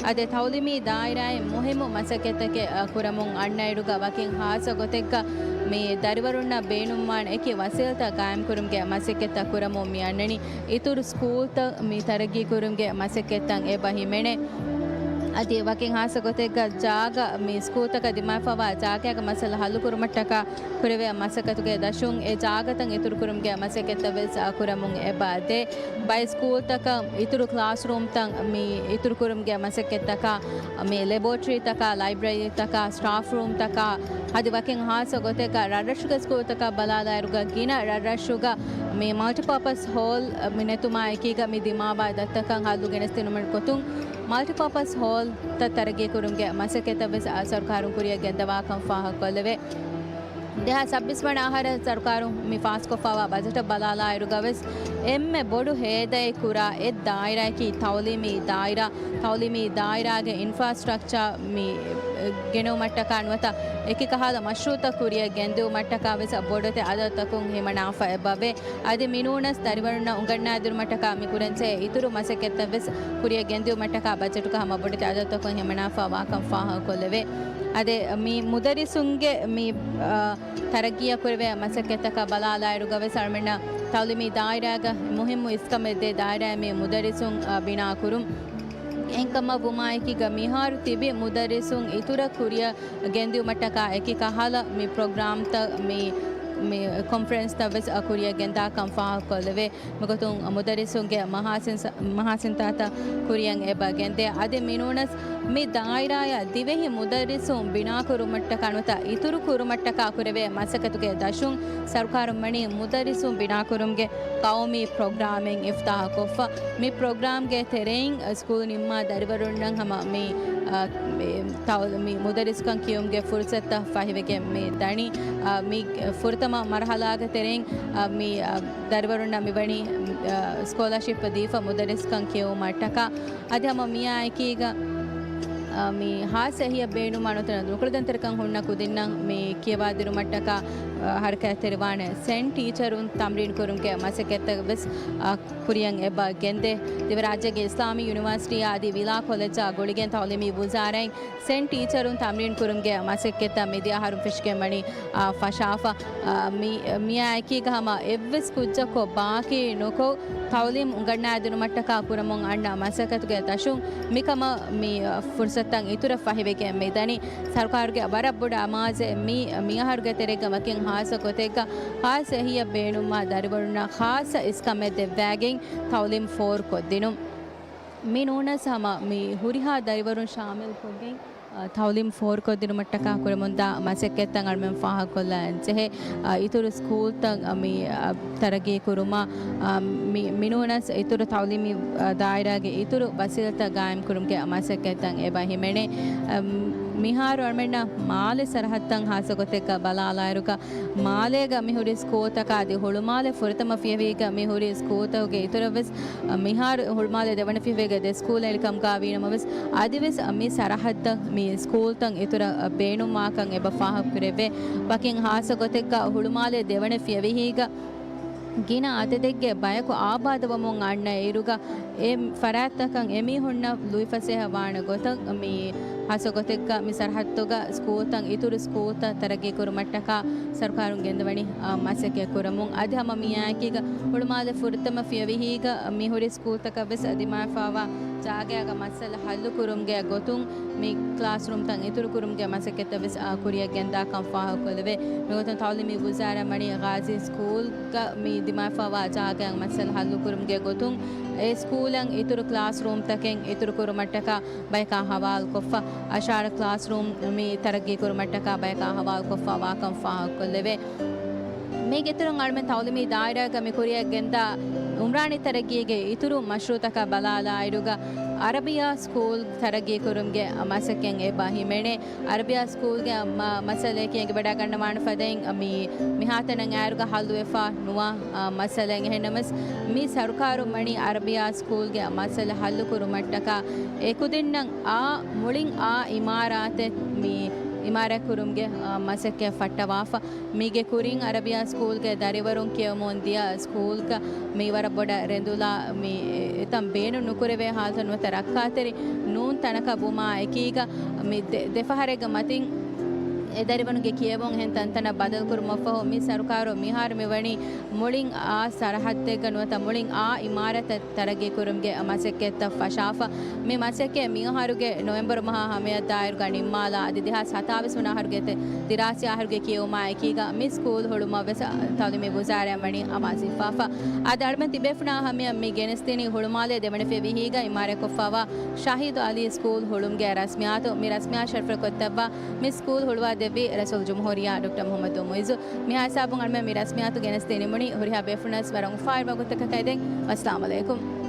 އަދި ތައުލީމީ ދާއިރާއިން މުހިއްމު މަސައްކަތްތަކެއް، އާ، ކުރަމުން އަންނައިރުގަ ވަކިން ހާއްސަ ގޮތެއްގަ މި ދަރިވަރުންނަށް ބޭނުންވާން އެކި ވަސީލަތްތައް ގާއިމްކުރުމުގެ މަސައްކަތްތައް ކުރަމުން މި އަންނަނީ. އިތުރު ސްކޫލްތައް މި ތަރައްގީކުރުމުގެ މަސައްކަތްތައް އެބަ ހިމެނޭ. އަދި ވަކިން ހާއްސަ ގޮތެއްގަ ޖާގަ، މި ސްކޫލްތަކަށް ދިމާވެފަވާ ޖާގައިގެ މައްސަލަ ހައްލުކުރުމަށްޓަކާ ކުރެވޭ މަސައްކަތުގެ ދަށުން އެ ޖާގަތައް އިތުރުކުރުމުގެ މަސައްކަތްތައް ވެސް، އާ، ކުރަމުން އެބަ ދޭ. ބައެއް ސްކޫލްތަކަށް އިތުރު ކްލާސްރޫމްތައް މި އިތުރުކުރުމުގެ މަސައްކަތްތަކާ، މި ލެބޯޓްރީތަކާ، ލައިބްރަރީތަކާ، ސްޓާފް ރޫމްތަކާ، އަދި ވަކިން ހާއްސަ ގޮތެއްގަ ރަށްރަށުގެ ސްކޫލްތަކަށް ބަލާލާއިރުގަ ގިނަ ރަށްރަށުގަ މި މަލްޓިޕާޕަސް ހޯލް މި ނެތުމާ އެކީގަ މި ދިމާވާ ދަތިތަކަށް ހައްލު ގެނެސްދިނުމުގެ ގޮތުން މަލްޓިޕާޕަސް ހޯލްތައް ތަރައްގީކުރުމުގެ މަސައްކަތްތައް ވެސް، އާ، ސަރުކާރުން ކުރިއަށް ގެންދަވާކަން ފާހަގަކޮށްލެވޭ. ދެހާސް ސައްބީސް ވަނަ އަހަރަށް ސަރުކާރުން މި ފާސްކޮށްފައިވާ ބަޖެޓަށް ބަލާލާއިރުގަ ވެސް އެންމެ ބޮޑު ހޭދައެއް ކުރާ އެއް ދާއިރާއަކީ ތައުލީމީ ދާއިރާ. ތައުލީމީ ދާއިރާގެ އިންފްރާސްޓްރަކްޗާ މި ގެނެވުމަށްޓަކާ ނުވަތަ އެކި ކަހަލަ މަޝްރޫއުތައް ކުރިއަށް ގެންދިއުމަށްޓަކާ ވެސް ބޮޑެތި އަދަދުތަކުން ހިމަނާފަ އެބަވޭ. އަދި މިނޫނަސް ދަރިވަރުންނަށް އުނގަންނާދިނުމަށްޓަކާ މި ކުރަންޖެހޭ އިތުރު މަސައްކަތްތައް ވެސް ކުރިއަށް ގެންދިއުމަށްޓަކާ ބަޖެޓުގަ ހަމަ ބޮޑެތި އަދަދުތަކުން ހިމަނާފަ ވާކަން ފާހަގަކޮށްލެވޭ. އަދި މި މުދައްރިސުންގެ މި، އާ، ތަރައްގީއަށް ކުރެވޭ މަސައްކަތްތަކަށް ބަލާލާއިރުގަ ވެސް އަޅުމެންނަށް ތައުލީމީ ދާއިރާގަ މުހިއްމު އިސްކަމެއް ދޭ ދާއިރާއެއް މި މުދައްރިސުން، އާ، ބިނާކުރުން. އެހެންކަމަށް ވުމާއެކީގަ މިހާރު ތިބި މުދައްރިސުން އިތުރަށް ކުރިއަށް ގެންދިއުމަށްޓަކާ އެކި ކަހަލަ މި ޕްރޮގްރާމްތައް މި، މި ކޮންފަރެންސްތައް ވެސް ކުރިއަށް ގެންދާކަން ފާހަގަކޮށްލެވޭ. މިގޮތުން މުދައްރިސުންގެ މަހާސިން-، މަހާސިންތާތައް ކުރިއަށް އެބަ ގެންދޭ. އަދި މިނޫނަސް މި ދާއިރާއަށް ދިވެހި މުދައްރިސުން ބިނާކުރުމަށްޓަކާ ނުވަތަ އިތުރު ކުރުމަށްޓަކާ ކުރެވޭ މަސައްކަތުގެ ދަށުން ސަރުކާރުން ވަނީ މުދައްރިސުން ބިނާކުރުމުގެ ޤައުމީ ޕްރޮގްރާމެއް އިފްތާޙުކޮށްފަ. މި ޕްރޮގްރާމްގެ ތެރެއިން ސްކޫލް ނިންމާ ދަރިވަރުންނަށް ހަމަ މި، އާ، މި ތައު-، މި މުދައްރިސްކަން ކިޔުމުގެ ފުރުސަތުތައް ފަހިވެގެން މި ދަނީ. އާ، މި ފުރަތަމަ މަރުހަލާގެ ތެރެއިން، އާ، މި، އާ، ދަރިވަރުންނަށް މިވަނީ، އާ، ސްކޯލާޝިޕް ދީފަ މުދައްރިސްކަން ކިޔެވުމަށްޓަކާ. އަދި ހަމަ މިއާއެކީގަ، އާ، މި ހާއްސަ އެހީއަށް ބޭނުންވާ ނުވަތަ ނުކުޅަދުންތެރިކަން ހުންނަ ކުދިންނަށް މި ކިޔަވާދިނުމަށްޓަކާ، އާ، ހަރަކާތްތެރިވާނެ ސެން ޓީޗަރުން ތަމްރީން ކުރުމުގެ މަސައްކަތްތައް ވެސް، އާ، ކުރިއަށް އެބަ ގެންދޭ. ދިވެހިރާއްޖޭގެ އިސްލާމީ ޔުނިވާސިޓީއާ އަދި ވިލާ ކޮލެޖާ ގުޅިގެން ތައުލީމީ ވުޒާރާއިން ސެން ޓީޗަރުން ތަމްރީން ކުރުމުގެ މަސައްކަތްތައް މިދިޔަ އަހަރުން ފެށިގެން ވަނީ، އާ، ފަށާފަ. އާ، މި، މިއާ އެކީގަ ހަމަ އެއްވެސް ކުއްޖަކު ބާކީ ނުކޮށް، ތައުލީމް އުނގަންނާދިނުމަށްޓަކާ ކުރަމުން އަންނަ މަސައްކަތުގެ ދަށުން މިކަމަށް މި، އާ، ފުރުސަތުތައް އިތުރަށް ފަހިވެގެން މިދަނީ. ސަރުކާރުގެ ވަރަށް ބޮޑު އަމާޒެއް މި، މިއަހަރުގެ ތެރޭގަ ވަކިން ހާއްސަ ގޮތެއްގަ ހާއްސަ އެހީއަށް ބޭނުންވާ ދަރިވަރުންނަށް ހާއްސަ އިސްކަމެއް ދެއްވާގެން ތައުލީމް ފޯރުކޮށްދިނުން. މި ނޫނަސް ހަމަ މި ހުރިހާ ދަރިވަރުން ޝާމިލްކޮށްގެން ތައުލީމް ފޯރުކޮށްދިނުމަށްޓަކާ ކުރަމުންދާ މަސައްކަތްތައް އަޅުމެން ފާހަގަކޮށްލަން ޖެހޭ. އަ، އިތުރު ސްކޫލްތައް، އަ، މި، އަ، ތަރައްގީ ކުރުމަށް، އަ، މި، މިނޫނަސް އިތުރު ތައުލީމީ، އަ، ދާއިރާގެ އިތުރު ވަސީލަތްތައް ގާއިމްކުރުމުގެ މަސައްކަތްތައް އެބަ ހިމެނޭ. އަ، މިހާރު އަޅުމެންނަށް މާލެ ސަރަހައްދަށް ހާއްސަ ގޮތެއްގަ ބަލާލާއިރުގަ، މާލޭގަ މިހުރި ސްކޫލްތަކާ އަދި ހުޅުމާލެ ފުރަތަމަ ފިޔަވީގަ މިހުރި ސްކޫލްތަކުގެ އިތުރަށްވެސް، މިހާރު ހުޅުމާލެ ދެވަނަ ފިޔަވީގެ ދެ ސްކޫލް އެޅިކަމުގަ ވީނަމަވެސް، އަދިވެސް މި ސަރަހައްދަށް މި ސްކޫލްތައް އިތުރަށް ބޭނުންވާކަން އެބަ ފާހަގަކުރެވޭ. ވަކިން ހާއްސަ ގޮތެއްގަ ހުޅުމާލެ ދެވަނަ ފިޔަވިހީގަ ގިނަ އަދަދެއްގެ ބަޔަކު އާބާދަވަމުން އަންނަ އިރުގަ، އެ ފަރާތްތަކަށް އެމީހުންނަށް ލުއިފަސޭހަ ވާނެ ގޮތަށް މި ހާއްސަ ގޮތެއްގަ މި ސަރަހައްދުގަ ސްކޫލްތައް، އިތުރު ސްކޫލްތައް ތަރައްގީ ކުރުމަށްޓަކާ ސަރުކާރުން ގެންދަވަނީ، އާ، މަސައްކަތް ކުރަމުން. އަދި ހަމަ މިއާއެކީގަ ހުޅުމާލެ ފުރަތަމަ ފިޔަވިހީގަ މި ހުރި ސްކޫލްތަކަށް ވެސް ދިމާވެފައިވާ ޖާގައިގަ މައްސަލަ ހައްލު ކުރުމުގެ ގޮތުން މި ކްލާސްރޫމްތައް އިތުރު ކުރުމުގެ މަސައްކަތްތައް ވެސް، އާ، ކުރިއަށް ގެންދާކަން ފާހަގަކޮށްލެވޭ. މިގޮތުން ތައުލީމީ ވުޒާރާ ވަނީ ޣާޒީ ސްކޫލްގަ މި ދިމާވެފައިވާ ޖާގައިން މައްސަލަ ހައްލު ކުރުމުގެ ގޮތުން އެ ސްކޫލަށް އިތުރު ކްލާސްރޫމްތަކެއް އިތުރު ކުރުމަށްޓަކާ ބަޔަކާ ހަވާލުކޮށްފަ، އަށާރަ ކްލާސްރޫމް މި ތަރައްގީ ކުރުމަށްޓަކާ ބަޔަކާ ހަވާލުކޮށްފަ ވާކަން ފާހަގަކޮށްލެވޭ. މީގެއިތުރުން އަޅުމެން ތައުލީމީ ދާއިރާގަ މި ކުރިއަށް ގެންދާ އުމްރާނީ ތަރައްގީގެ އިތުރު މަޝްރޫއުތަކަށް ބަލާލާއިރުގަ، އަރަބިޔާ ސްކޫލް ތަރައްގީ ކުރުމުގެ މަސައްކަތް އެބަ ހިމެނޭ. އަރަބިޔާ ސްކޫލްގެ މަ-، މައްސަލައަކީ އެނގިވަޑައިގަންނަވާނެ ފަދައިން މި-، މިހާތަނަށް އައިރުގަ ހައްލުވެފަ ނުވާ، އާ، މައްސަލައެއް. އެހެންނަމަވެސް، މި ސަރުކާރުން ވަނީ އަރަބިޔާ ސްކޫލްގެ މައްސަލަ ހައްލު ކުރުމަށްޓަކާ އެކުދިންނަށް އާ މުޅިން އާ އިމާރާތެއް މި އިމާރާތް ކުރުމުގެ، އާ، މަސައްކަތް ފައްޓަވާފަ. މީގެ ކުރިން އަރަބިޔާ ސްކޫލްގެ ދަރިވަރުން ކިޔަވަމުން ދިޔަ ސްކޫލްގަ މި ވަރަށް ބޮޑަށް ރެނދުލާ މި އެތަން ބޭނުން ނުކުރެވޭ ހާލަތުން ނުވަތަ ރައްކާތެރި ނޫން ތަނަކަށް ވުމާ އެކީގަ، މި ދެ-، ދެފަހަރެއްގެ މަތިން އެ ދަރިވަރުންގެ ކިޔެވުން އެހެން ތަންތަނަށް ބަދަލުކުރުމަށްފަހު، މި ސަރުކާރު މިހާރު މިވަނީ މުޅިން އާ ސަރަހައްދެއްގަ ނުވަތަ މުޅިން އާ އިމާރާތެއް ތަރައްގީ ކުރުމުގެ މަސައްކަތްތައް ފަށާފަ. މި މަސައްކަތް މިއަހަރުގެ ނޮވެމްބަރު މަހާ ހަމަޔަށްދާއިރުގަ ނިންމާލާ އަދި ދެހާސް ހަތާވީސް ވަނަ އަހަރުގެ ތެ-، ދިރާސީ އަހަރުގެ ކިޔެވުމާ އެކީގަ މި ސްކޫލް ހުޅުމަށް ވެސް ތައުލީމީ ވުޒާރާއިން ވަނީ އަމާޒުވެފައިފަ. އަދި އަޅުމެން ތިބޭފުޅުންނާ ހަމަޔަށް މި ގެނެސްދިނީ ހުޅުމާލޭ ދެވަނަ ފިޔަވިހީގަ އިމާރާތްކޮށްފައިވާ ޝަހީދު އަލީ ސްކޫލް ހުޅުމުގެ ރަސްމިއްޔާތު. މި ރަސްމިއްޔާ ޝަރަފުވެރިކޮށްދެއްވާ މި ސްކޫލް ހުޅުވާދެއްވީ ރައީސުލްޖުމްހޫރިއްޔާ ޑޮކްޓަރ މުޙައްމަދު މުޢިއްޒު. މިހާ ހިސާބުން އަޅުމެން މި ރަސްމިއްޔާތު ގެނެސްދިނީމުނީ ހުރިހާ ބޭފުޅުންނަށް ވަރަށް އުފާވެރިވާ ގޮތަކަށް ކައިދެން. އައްސަލާމު ޢަލައިކުމް.